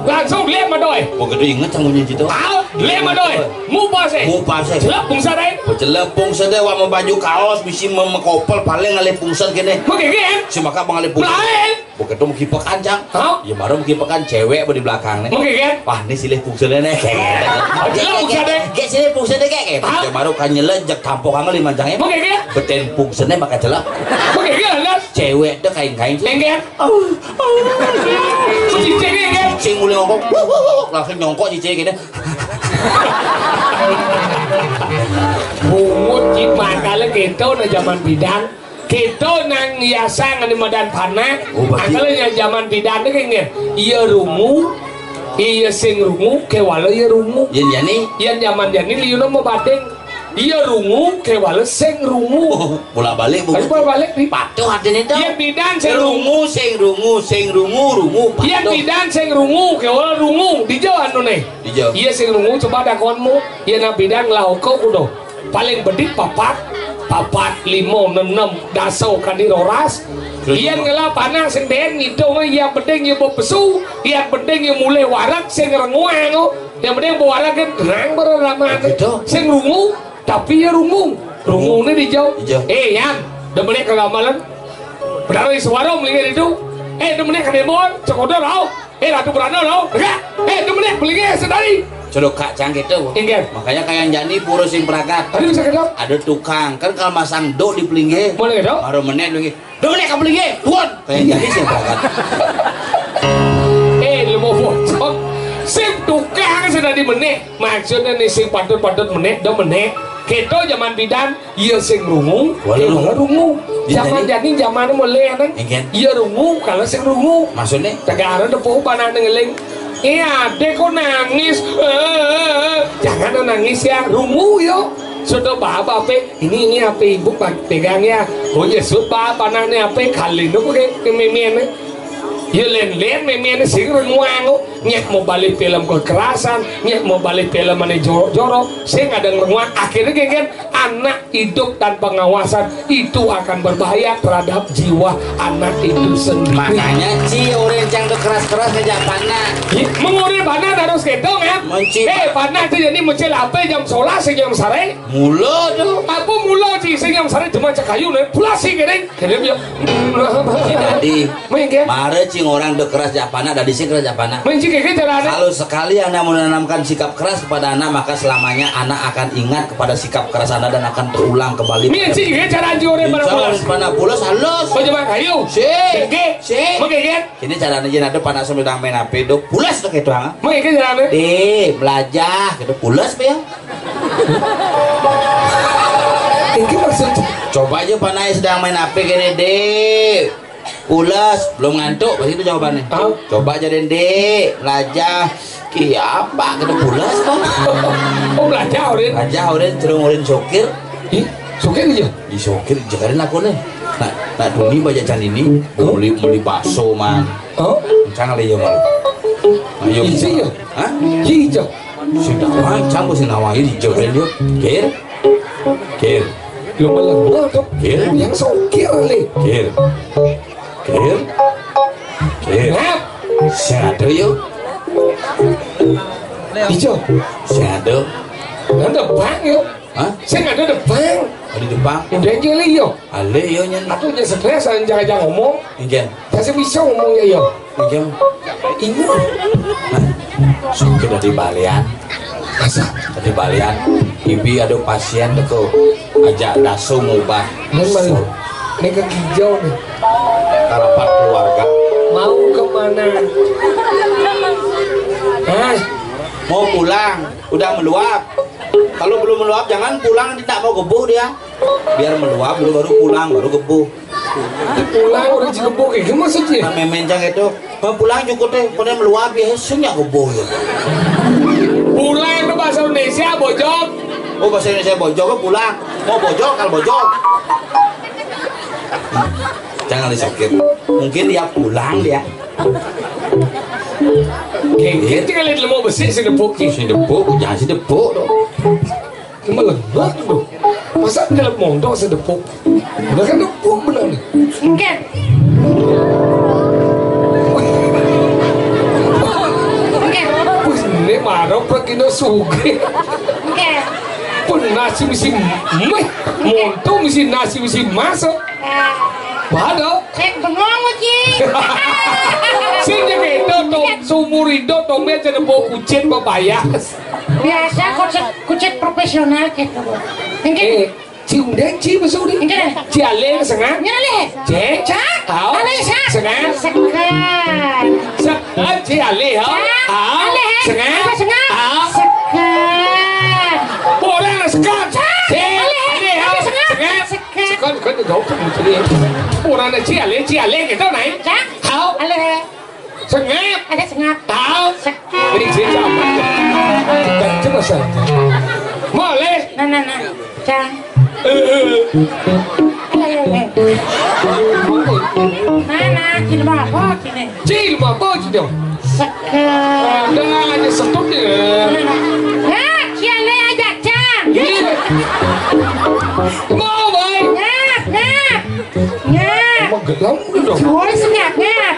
Langsung lihat, Madoy. Begitu inget yang bunyi gitu. Tahu, lihat, Madoy. Mupa sih. Mupa sih. Celap pungsa deh. Celap pungsa deh, wak mau baju kaos, bisi mem-, mekopel, paling ngalih pungsa gini. Oke, kan? Si maka mengalih pungsa. Lain. Begitu mau kipekan, cang. Hah? Ya, baru mau kipekan cewek apa di belakang nih. Oke, kan? Wah, ini silih pungsa deh, nih. Celap pungsa deh. Gek silih pungsa deh, gek. Hah? Ya, baru kan nyelejek tampok kamu lima cang, ya. Oke, kan? Beten pungsa deh, bakal celap. Oke, kan? Cewek tuh kain-kain sih. Enggak. Oh, oh. Cicing, enggak. Cicing mulai ngongkok. Wuh, wuh, wuh. Langsung nyongkok cicing gitu. Bungut, Ci, mangkale kita na zaman bidan. Kita nang hiasan ngani madan panah. Oh, berarti angkale nya zaman bidan ni kengge. Iya rungu. Iya sing rungu, kewala iya rungu. Yen jani? Yen zaman jani liuna mabading. Iya rungu, kewala sing rungu. Oh, bolak-balik, Bu. Tapi bolak-balik, Bi. Patuh artinya itu. Iya bidan sing rungu. Rungu, sing rungu, sing rungu, rungu, patuh. Iya bidan sing rungu, kewala rungu. Dija anu nih. Dija. Iya sing rungu, coba dakonmu. Iya na bidan lah, oke, udah. Paling bedik papat, papat, lima, enam, dasau kadi roras. Terus iya apa? Ngela panah sing den ngitung, iya beding, iya bepesu, iya beding, iya mulih warak, sing renguang, oh. Yang penting bawa warak kan, terang baru lama. Gitu. Sing rungu, tapi ya rungu. Rungu ini dijauh. Dijauh. Eh, Yan, udah balik ke gamelan. Benar di suara melihat itu. Eh, udah balik ke demo, cekodor, oh. Eh, Ratu Brana lo, enggak? Eh, itu menit, pelingge sedari. Sudah kak cang gitu. Inggih. Makanya kayak jani pura sing pragat. Tadi bisa kedok. Ada tukang, kan kalau masang do di pelingge. Boleh kedok? Baru menit lagi. Do menit ke pelingge, tuan. Kayak jani sing pragat. Eh, lu mau bocok. Sing tukang sudah di menit. Maksudnya nih sing patut-patut menit, do menit. Kita zaman bidan, iya sing rungu, wala iya rungu. Wala rungu. Iya, zaman tadi. Jani zaman mulai kan. Engken. Iya rungu, kalau sing rungu. Maksudnya? Tegara depu panah ngeling. Iya, dek kok nangis. Eh, jangan nangis ya, rungu yo. Sudah bapak apa? Ini ini apa ibu pegang ya? Oh iya, sudah panah nih apa? Kali itu kok kayak kememian. Ya len-len memene sing renguang, nyek mau balik film kekerasan, nyek mau balik film ane jorok-jorok, sing ada renguang. Akhirnya kan anak hidup tanpa pengawasan itu akan berbahaya terhadap jiwa anak itu sendiri. Makanya Ci orang cang tuh keras-keras ngejak panah. Mengurip panah harus ketong ya. Menci. Eh, panah tuh jadi mencil apa jam sebelas jam sore? Mula tuh. Apa mula Ci sing jam sore cuma cek kayu nih, pulas sih gini. Jadi dia. Jadi, mungkin mara cing orang dek keras jak panah, dadi sing keras jak panah. Mungkin kayak gitu, Rane. Kalau sekali anak menanamkan sikap keras kepada anak, maka selamanya anak akan ingat kepada sikap keras anak dan akan terulang kembali. Mungkin sih kayak cara anjing orang pada pulas. Panah pulas halus. Coba kayu. Sing. Dengke. Sing. Mungkin kan? Ini caranya aja nanti panah semedang main H P do pulas tuh kayak doang. Mungkin kan caranya? Di, melajah gitu pulas apa ya? Iki maksud Coba aja panai sedang main H P kene, Dek. Pules, belum ngantuk, pasti itu jawabannya. Hah? Coba aja, Dek, belajar. Ki apa kena pules, Bang? Oh, belajar, Rin. Belajar, Rin, terus Rin sokir. Ih, sokir aja. Di sokir, jagarin aku nih. Nak, nak duni baca can ini, beli, beli bakso, man. Oh? Cang le yo, man. Ayo. Isi ya? Hah? Isi ya? Sudah, man, cang, sing nawang ini, jagarin yo. Kir. Kir. Lu malah gua tuh. Kir. Yang sokir, le. Kir. Kir. Kir. Ngap. Sing ada yo. Ijo. Sing ada. Ada bang yo. Hah? Sing ada deh bang. Ada deh bang. Udah aja le yo. Ale yo nyen. Aku aja stres, jangan ngomong. Injen. Saya bisa ngomong ya yo. Injen. Ini. Nah, sudah di balian. Masa? Tadi balian, ibi ada pasien tuh, ajak dasu ngubah. Memang. Ini ke hijau nih. Rapat keluarga. Mau kemana? Hah? Mau pulang, udah meluap. Kalau belum meluap, jangan pulang, tidak mau gebuh dia. Biar meluap dulu, baru pulang, baru gebuh. Pulang udah digebuh, kayak gimana maksudnya? Nah, memencang itu. Mau pulang cukup deh, kemudian meluap ya, sing ya gebuh ya. Pulang itu bahasa Indonesia, bojok. Oh, bahasa Indonesia bojok, pulang. Mau bojok, kalau bojok. Jangan disakit. Mungkin dia pulang dia. Kayak gitu kali, mau besi, sing depuk. Sing depuk, jangan sing depuk dong. Cuma lemah tuh. Masa dalam mondok sing depuk? Udah kan depuk bener nih. Enggak. Enggak. Wis, ini marah pergi no suge. Enggak. Pun nasi mesti meh, monto mesti nasi mesti masak. Padahal sing bengong, Uci. Sing jaga itu tuh, seumur hidup tuh, dia jadi bawa kucing, bawa bayas. Biasa kucing, kucing profesional gitu. Mungkin. Eh, ci undang, ci besok ni. Mungkin. Ci alih sengah. Mungkin alih. Cek. Cak. Tahu. Alih, Cak. Sengah. Sekan. Sekan, ci alih, ha? Cak. Tahu. Alih, eh. Sengah. Apa sengah? Tahu. Sekan. Orang sekan. Cak. Cek. Alih, eh. Alih, ha? Apa sengah? Sengah. Sekan. Sekan, kan jauh tu, ci. Orang nak ci alih, ci alih gitu, naik. Cak. Tahu. Alih, eh. Sengap. Ada sengap. Tahu. Sek- Ini dia zaman. Kenceng asal. Boleh. Nah, nah, nah. Cang. Eh, eh. Eh, eh, eh. Mana? Cil mau apa sini? Cil mau apa sini? Seker. Ada aja setuk dia. Nah, nah. Nah, cile aja, Cang. Iya. Mau, boy. Nah, nah. Nah. Emang gelam udah dong. Boy, senyap, nah.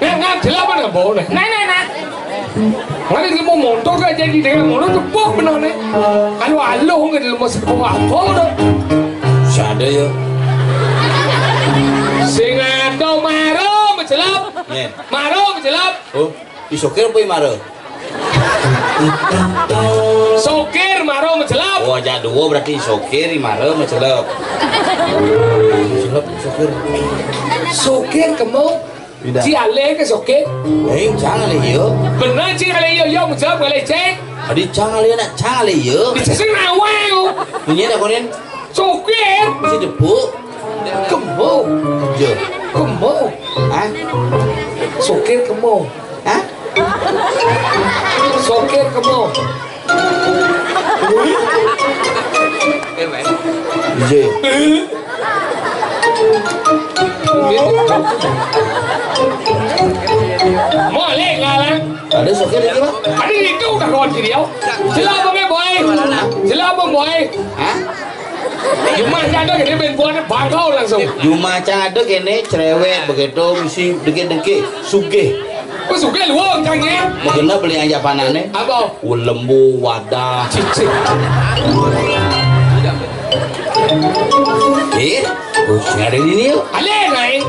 Nah, nah, jelas mana, boy? Nah, nah, nah. Mana dia mau motor gak jadi dengan motor tepuk benar nih. Kalau aloh nggak dia mau sepuh apa udah. Sada ya. Sing ada maro mencelap. Nih. Maro mencelap. Oh, isokir apa maro? Sokir maro mencelap. Oh, aja dua berarti isokir, maro mencelap. Mencelap sokir. Sokir kemau. Tidak. Ci alih ke sokir? Eh, jangan alih yo. Benar ci alih yo, yo mencelap alih cek. Adi jangan alih nak, jangan alih yo. Di sisi awal. Punya dah konen. Sokir. Mesti depuk. Kembo. Yo. Kembo. Hah? Sokir kembo. Hah? Sokir kembo. Iya. Boleh ngalang. Ada sokir itu, Pak? Ada itu udah kawan kiri, yo. Jelas apa, boy? Jelas apa, boy? Hah? Cuma ada gini, ben buahnya bangkau langsung. Cuma ada gini, cerewet begitu, mesti dikit-dikit, sugih. Kok sugih lu, Cang, ya? Mungkin beli aja panane. Apa? Lembu, wadah. Cicing. Eh, oh, sing ada ini yuk. Alih, naik.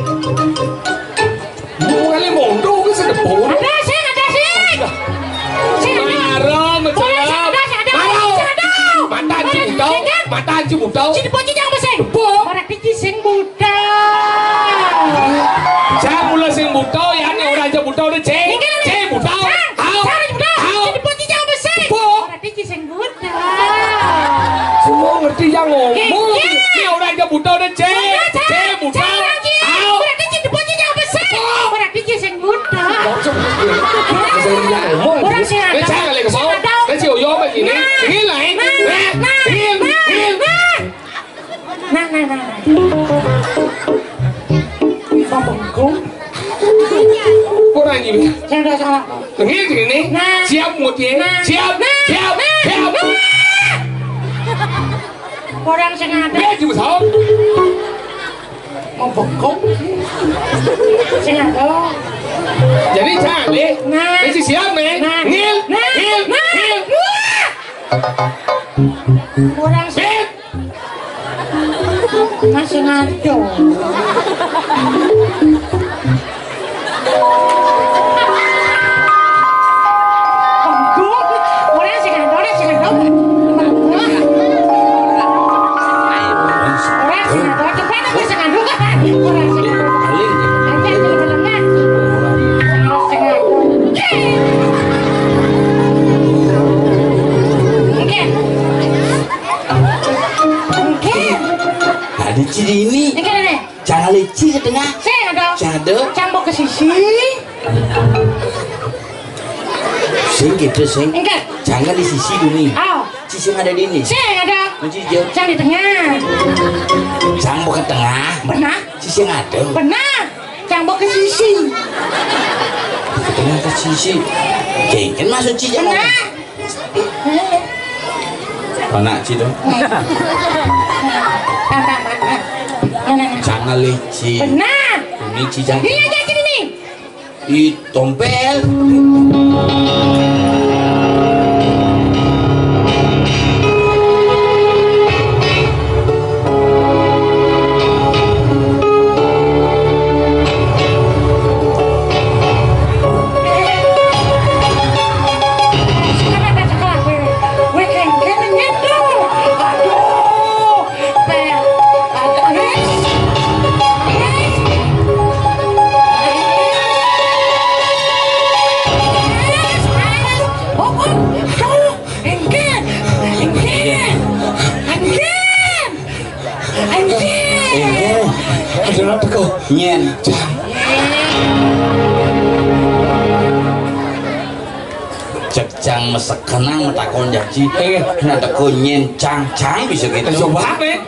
Bukan mondo ke sedepur. Ada sih, ada sih. Sing ada. Maro mencelap. Ada sih, ada sih, ada. Maro. Sing ada. Mata anci butau. Sing ada. Mata anci butau. Sing depur, sing jangan besar. Depur. Orang kecil sing buta. Jangan mula sing buta, ya, ni orang aja buta udah, cek. Cek buta. Hau. Hau. Sing depur, sing jangan besar. Depur. Orang kecil sing buta. Semua ngerti yang ngomong. Iya. Ni orang Buta dah, Cik. Buta, Cik. Cik, buta. Cik, orang Cik. Au. Berarti Cik depan Cik jangan besar. Au. Berarti Cik sing buta. Langsung. Orang sing ada. Wis jangan lek kesel. Sing ada. Wis yo, yo, begini. Nah. Begini lah, eh. Nah, nah, nah, nah, nah. Nah, nah, nah, nah. Bang Bengkong. Orang ini. Sing ada salah. Begini, begini. Nah. Siap, Mut, ya? Nah. Siap, nah, siap, nah, siap. Nah. Orang sing ada. Dia juga salah. Mau bengkong. Sing ada. Jadi, cak, nih. Nah. Ini siap, nih. Nah. Ngil, nah, ngil, nah, ngil. Wah. Orang sing Ngil. Masih ngaco. Bengkong. Orang sing ngaco, orang sing ngaco. Orang sing ngaco, cepat apa sing ngaco? Orang sing ngaco. Aja, aja, aja. Orang sing ngaco. Oke. Oke. Tadi Ci ini. Ini kan aneh. Jangan licin ke tengah. Sing ada. Sing ada. Cang mbok ke sisi. Sing gitu, sing. Enggak. Jangan di sisi dulu. Oh. Ci sing ada di ini. Sing ada. Kunci dia. Cang di tengah. Cang mbok ke tengah. Benar. Ci sing ada. Benar. Cang mbok ke sisi. Ke tengah ke sisi. Jengken masuk Ci, jangan. Benar. Anak Ci dong. Jangan licin. Benar. Ini Ci jangan. Ini aja sini nih. Ih, tompel. Enggak. Ada apa kau? Nyen. Cek cang mesek kenang metakon janji. Iya. Nak teko nyen cang, cang bisa gitu. Coba apa?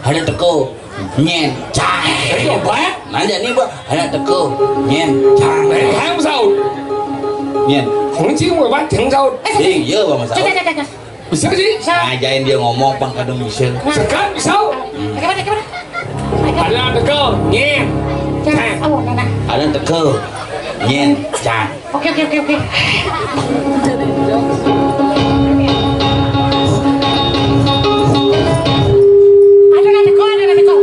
Ada teko nyen cang. Coba. Nanya nih, Mbak. Ada teko nyen cang. Eh, kamu saut. Nyen. Kunci mau Pak, jangan saut. Iya, Bang Saut. Cek, cek, cek, cek. Bisa sih? Bisa. Ngajain dia ngomong, pang kadung bisa. Nah. Sekarang bisa. Hmm. Bagaimana, bagaimana? Ada teko, nyen. Cang. Cang. Oh, nah, nah. Ada teko, nyen, cang. Oke, oke, oke, oke. Ada nang teko, ada nang teko.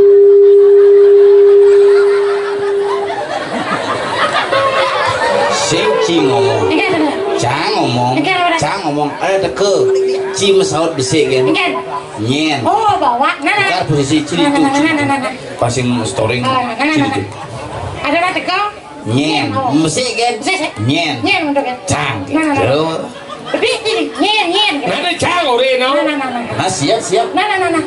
Sing Ci ngomong. Iya, bener. Cang ngomong. Iya, bener. Cang ngomong. Ada teko. Ci mesaut besik kan. Iya. Nyen. Oh, bawa. Nah, nah. Tukar posisi Ci. Nah, nah, itu, nah, Ci. Nah, nah, nah, nah. Pasing storing. Oh, nah, nah, nah, Ci nah, itu. Nah. Ada nang teko. Nyen. Nyen, oh. Mesik kan? Mesik, mesik. Nyen. Nyen, betul kan? Cang. Nah, nah, nah. Terus. Lebih ini, nyen, nyen. Nah, ada cang ore, no? Nah, nah, nah, nah. Nah, siap, siap. Nah, nah, nah, nah.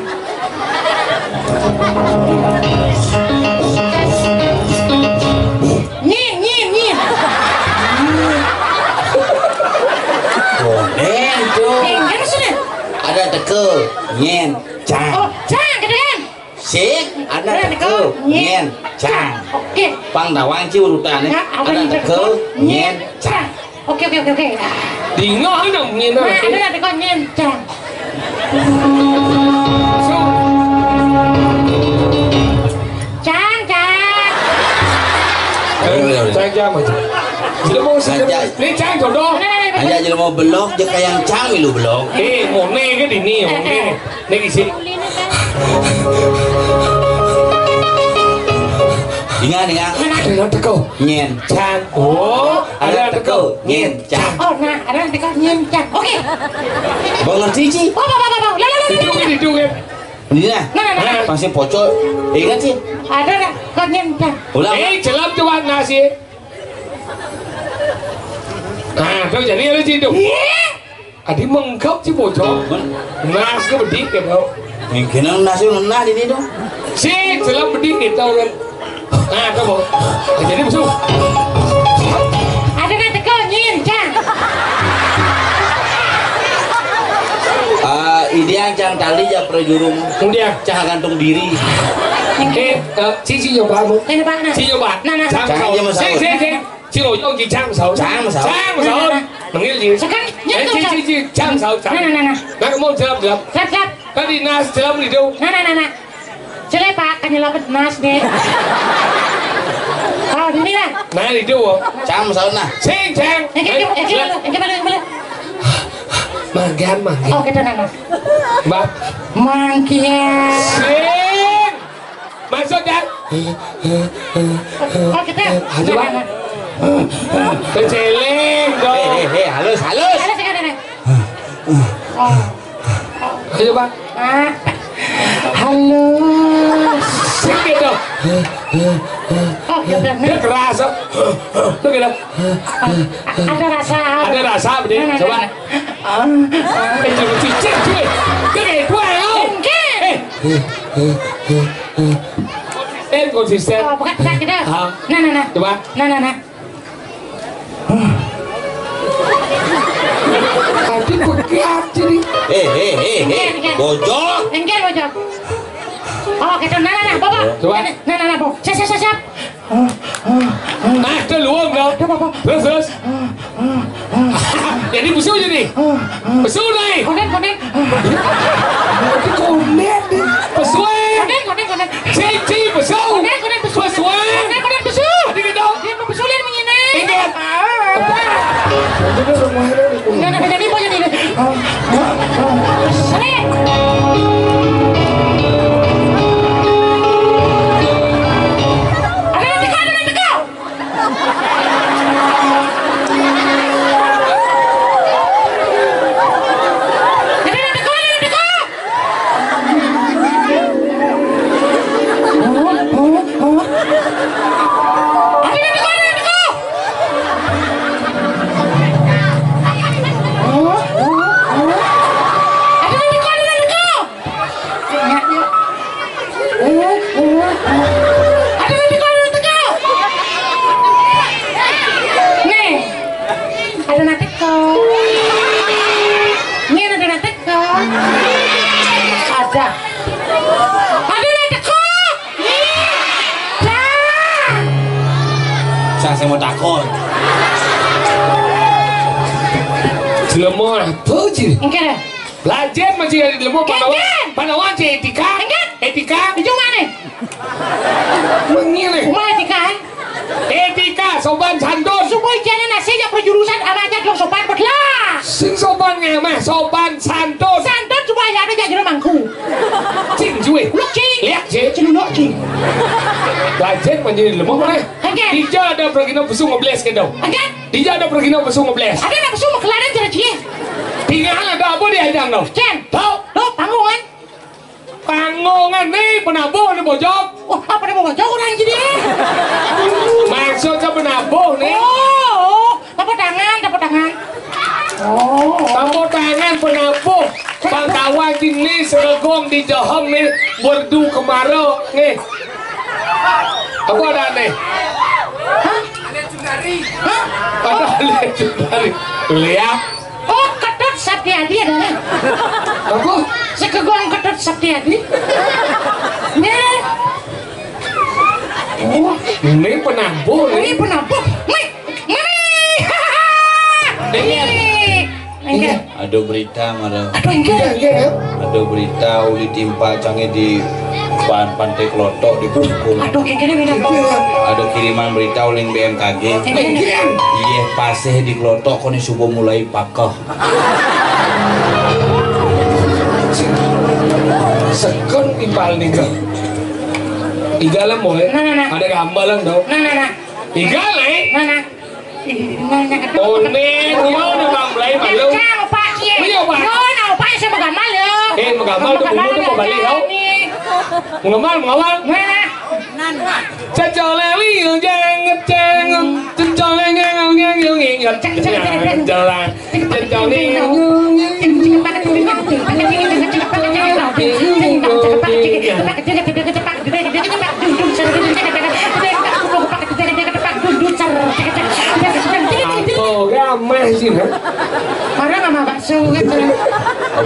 Nyen, nyen, nyen. Konen, tuh. Eh, enggak, maksudnya? Ada teko, nyen, cang. Oh, cang, gitu kan? Sik, ada teko, nyen, cang. Oke. Pang tawang Ci urutannya. Nah, ada teko, nyen, cang. Oke, oke, oke, oke. Dingah nang nyen. Nah, ada teko, nyen, cang. Cang, cang. Ayo, ayo, ayo. Cang, cang, Mas. Jelema sing, aja. Ini cang jodoh. Nah, nah, nah, nah. Aja jelema belok, je kayang cang milu belok. Eh, ngone ke dini, ngone. Eh, eh. Nek isi. Ingat, ingat. Ada nang teko. Nyen. Cang. Oh, ada nang teko. Nyen. Cang. Oh, nah, ada nang teko. Nyen. Cang. Oke. Bang ngerti, Ci? Oh, apa, apa, apa. Lah, lah, lah, lah, lah. Hidung, hidung, ya. Ini nah. Nah, nah, nah. Masih pocol. Ingat, Ci? Ada nang teko. Nyen. Cang. Ulang. Eh, jelap coba nasi. Nah, tuh jadi ada Ci tuh. Iya. Adi menggap Ci bocor. Nas ke bedik ya, Bro. Mungkin nasi ngenah di sini dong. Si, film pedih gitu kan. Nah, kamu. Jadi musuh. Ada nang teko nyin, Cang. Ah, ini yang cang tali ya prajurung. Kemudian, cah gantung diri. Eh, eh, si, si nyoba, Bu. Ini Pak, nah. Si nyoba. Nah, nah. Cang, cang, cang, cang. Si, si, si. Si lo yong ji cang sao. Cang sao. Cang sao. Nah, nah, nah. Manggil ji. Sekarang, eh, nyentuh, si, Cang. Si, si, cang sao, cang. Nah, nah, nah, nah. Nah, kamu jelas, jelas. Jelas, jelas. Tadi nas jelas di dong. Nah, nah, nah, nah. Sila, Pak, kan nyelapet nas nih. Oh, ini lah. Nah, di dong. Cang sao nah. Sing, cang. Yang kita, yang kita, yang kita, yang kita. Magan, magan. Oh, kita nana. Mbak. Mangkian. Sing. Masuk, Cang. Oh, kita. Ayo, Pak. Nana. Keceling, dong. Eh, eh, eh, halus, halus. Halus, halus, halus. Oh. Ayo, Pak. Ah. Halo. Sedikit dong. Oh, ya benar. Dia keras, oh. Tuh gitu. Ada rasa. Ada rasa, bener. Nah, nah, coba. Nah, nah. Eh, jangan cicing, cuy. Dia kayak gue, oh. Enggak. Eh. Eh, konsisten. Oh, bukan, bukan, gitu. Ah. Nah, nah, nah. Coba. Nah, nah, nah. Tadi begitu nih. Eh, eh, eh, eh. Enggak, enggak. Bojok. Enggak, bojok. Oh, gitu. Nah, nah, nah, Bapak. Coba. Nah, nah, nah, Bu. Siap, siap, siap, siap. Nah, itu luang dong. Coba, Bapak. Terus, terus. Jadi besul jadi. Besul nih. Konen, konen. Konen. Besul. Konen, konen, konen. Cici besul. Konen, konen, besul. Besul. Konen, konen, besul. Tadi gitu. Dia mau besulin begini. Ingat. Ah. Nah, nah, jadi mau jadi. Sini. Ada yang teka, ada yang teka. Aduh, nanti kau, nanti kau. Nih, ada nanti kau. Nih, ada nanti kau. Ada. Ada nanti kau. Dah. Saya, saya mau takut. Jelema apa je? Enggak ada. Belajar masih ada jelema Panawan. Enggak. Panawan je etika. Enggak. Etika. Itu mana? Mengini. Uma etika, eh? Etika, sopan santun. Semua ikannya nasi yang berjurusan sama aja dong sopan, betul. Sing sopan ngemeh, sopan santun. Santun semua ya ada jadi mangku. Cing jue. Luk, cing. Liak, cing. Celuluk, cing. Belajar menjadi jelema mana? Enggak. Dija ada pergi nang pesu ngebles ke dong. Enggak. Dija ada pergi nang pesu ngebles. Ada nang pesu mau kelarin cara cie. Tinggal ada apa di ajang dong? Cen. Tahu? Lo panggungan. Panggungan nih, penabuh nih, bojok. Wah, apa nih, bojok orang jadi? Maksudnya penabuh nih. Oh, oh, tepuk tangan, tepuk tangan. Oh. Tepuk tangan, penabuh. Pangkawan sini, segegong di Johong nih, berdu kemaro nih. Apa ada nih? Hah? Hah? Ada legendari. Lihat. Oh, Ketut Saptiadi ada nih. Apa? Segegong Ketut Saptiadi. Nih. Oh, ini penabuh nih. Ini penabuh. Nih. Nih. Dengar. Nih. Enggak. Ada berita, Mara. Aduh, enggak. Enggak, enggak, ya. Ada berita uli timpal cangé di pan-, Pantai Kelotok di Klungkung. Aduh, kayak gini, Wina. Ada kiriman berita uling B M K G. Kayak gini. Iya, pasih di Kelotok kok nih subuh mulai pakah. Sekon timpal nih, Kak. Igalem, boy. Nah, nah, nah. Ada gambaran, tau. Nah, nah, nah. Igalem? Nah, nah. Ih, nanya ke Onen, dia udah bang mulai malu. Cang, opak, cie. Iya, Pak. Yo, nah, opak, saya mau gamal, yo. Eh, mau gamal tuh, mau gamal tuh, mau balik, yo. Mau gamal, mau gamal. Nah. Cecoleli, jeng, jeng, cecoleli, jeng, jeng, jeng, jeng. Cek, cek, cek, cek. Jalan. Cecoleli.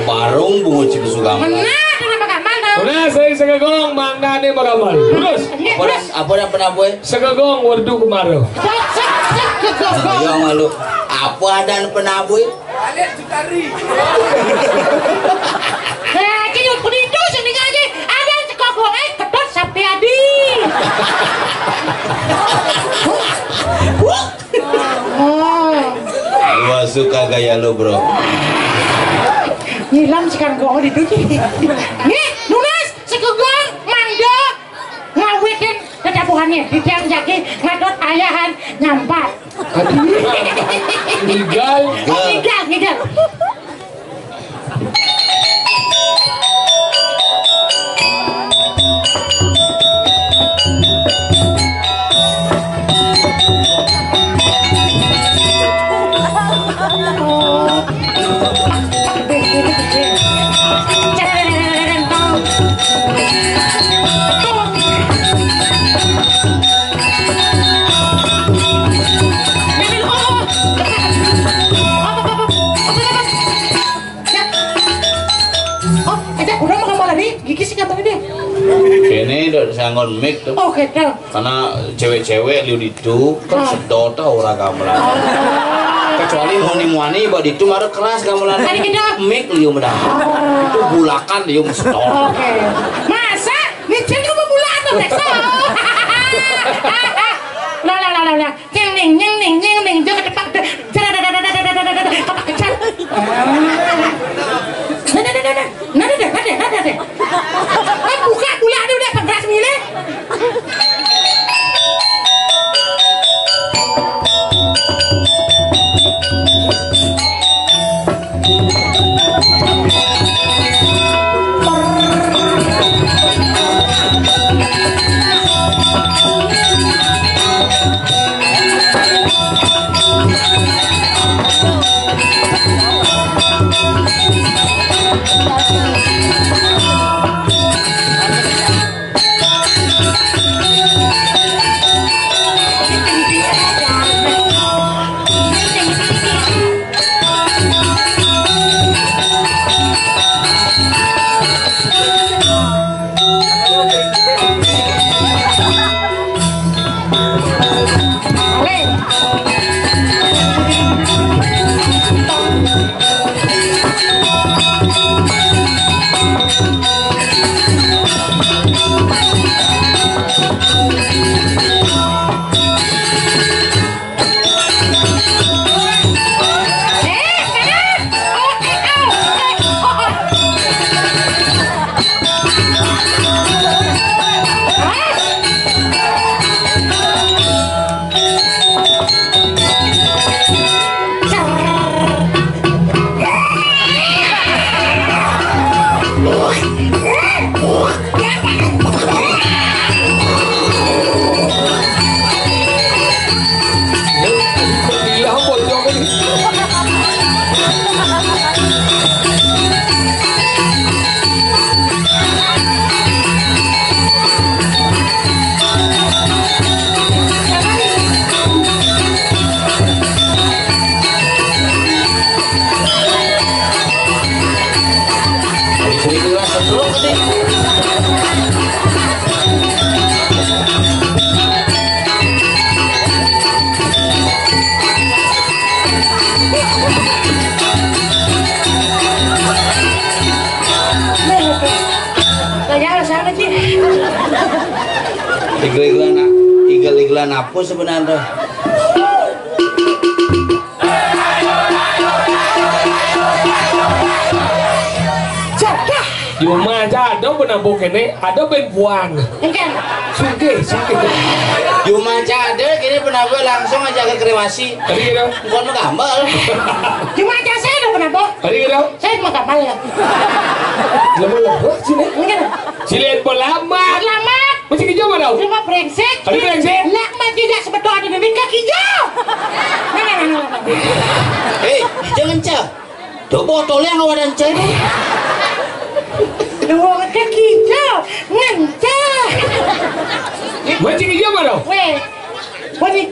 Barung bungut si Besugamal. Mana tu nama kamal tu? Mana saya segegong, mana ni bagamal? Terus. Apa dah, apa dah pernah buat? Segegong, werdu kemara. Sek, sek, sek, sek, sek. Nah, ya malu. Apa ada pernah buat? Balik Jutari. Eh, kau pun itu sendiri aja. Ada sekokong, eh, ketut sapi adi. Oh. Gua suka gaya lo, bro. Nyilam sekarang gua di dunia. Nih, lunas, sekegong, mangga, ngawitin tetabuhannya di tiang jaki, ngadot ayahan, nyampat. Aduh. Ngigal. Ngigal, ngigal. Oh, aja udah makan malam nih, gigi sih kamu ini. Kene dok sanggon mic tuh. Oh, gitu. Karena cewek-cewek liu ditu kan sedot tau ora gamelan. Kecuali muani-muani, bak ditu mara keras gamelan. Tadi kita. Mic liu medang. Itu bulakan liu sedot. Oke. Masa? Licin apa bulakan tuh, Reso? Lah, lah, lah, lah, lah. Nyeng ning, nyeng ning, nyeng ning, jangan depak de-, jara da da da da da da da da da, kepak kejar. Nada, nada, nada, nada, nada, nada, nada. Eh, buka pula ada udah penggerak semile. Igal-igalan, igal-igalan apa sebenarnya? Cuma aja ada penabuh kene, ada ben buang. Enggak. Sugih, sugih. Cuma aja ada kene penabuh langsung aja ke kremasi. Tadi gitu. Bukan gambar. Cuma aja saya ada penabuh. Tadi gitu. Saya cuma gambar ya. Lemah-lemah sini. Enggak. Silit pelamat. Selamat. Masih kerja mana? Cuma brengsek. Ada brengsek? Lah, mah tidak sebetulnya ada nikah hijau. Nah, nah, nah, nah, nah. Eh, jangan cah. Tuh botolnya nggak ada cah. Dua kaki hijau. Ngencah. Masih kerja mana? Weh. Wani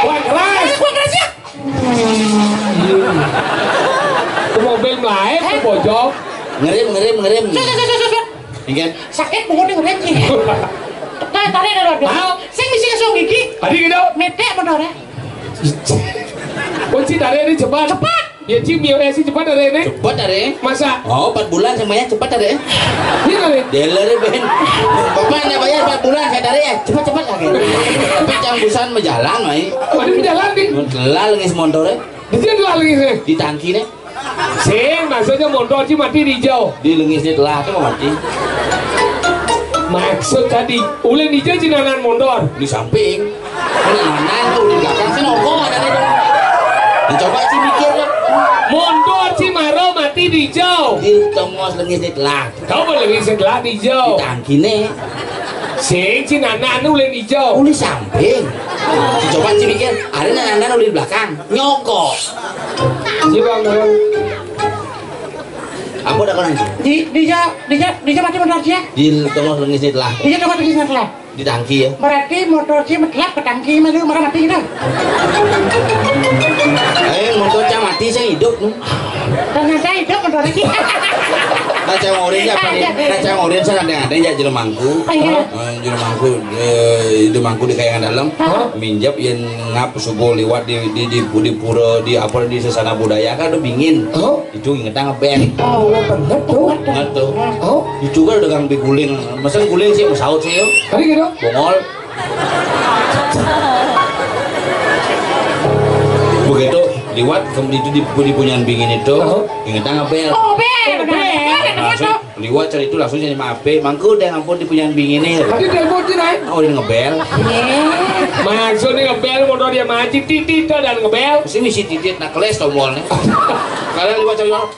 Wah, keras. Wah, keras ya. Ke mobil lain, ke pojok. Ngerem, ngerem, ngerem. Sus, sus, sus, sus, sus. Inggih. Sakit punggung ngerem sih. Nah, tarik dulu. Tahu. Sing bisa langsung gigi. Tadi gitu. Metek motor ya. Kunci tarik ini cepat. Cepat. Ya, Ci, mio, eh, si cepat ada ini. Cepat ada. Masa? Oh, empat bulan semuanya cepat ada. Ini kali. Dealer, Ben. Bapak ndak bayar empat bulan, saya tarik ya. Cepat, cepat lagi. Tapi jangan busan berjalan, mai. Waduh, berjalan nih. Telah lengis motor ya. Di sini telah lengis nih. Di tangki nih. Sing, maksudnya motor Ci mati di hijau. Di lengis nih telah tuh mati. Maksud tadi, ulin hijau Ci nanan motor. Di samping. Ini mana tuh di belakang sih nongkrong ada nih. Nah, coba Ci mikir deh. Motor Ci maro mati di hijau. Di tongos lengis nih telah. Kau boleh lengis nih telah di hijau. Di tangki nih. Sing Ci nanan ulin hijau. Uli samping. Ci coba Ci mikir. Ada nanan uli belakang. Nyokok. Ci bang, bang. Apa udah kena Ci? Di, di hijau, di hijau, di hijau mati motor Ci ya? Di tongos lengis nih telah. Di hijau tongos lengis nih telah. Di tangki ya. Berarti motor Ci metelap ke tangki mah, lu marah mati gitu. Eh, motor Ci mati saya hidup nih. Ternyata itu motor lagi. Nah, cang orin ya, apa nih? Nah, cang orin saya kadang-kadang ya jero mangku. Iya. Eh, jero mangku, eh, jero mangku di kayangan dalam. Hah? Minjap yang ngap subuh liwat di di di, di pura di apa di sesana budaya kan ada bingin. Oh, Itu ingetnya ngebel. oh, bener tuh. Ingat tuh. Oh, Itu kan dengan biguling. Masa guling sih mau saut sih yuk. Tadi gitu. Bongol. Begitu liwat ke itu di, di punyan bingin itu, Oh. ingetnya ngebel. Oh, bel, benar. Langsung liwat cari itu langsung jadi maaf, mangku deh ampun di punyan bingin nih. Tadi telepon sih naik. Oh, dia ngebel. Maksudnya ngebel motor dia maju titit dan ngebel. Mesti misi titit nak keles tombolnya. Kalian liwat cari orang.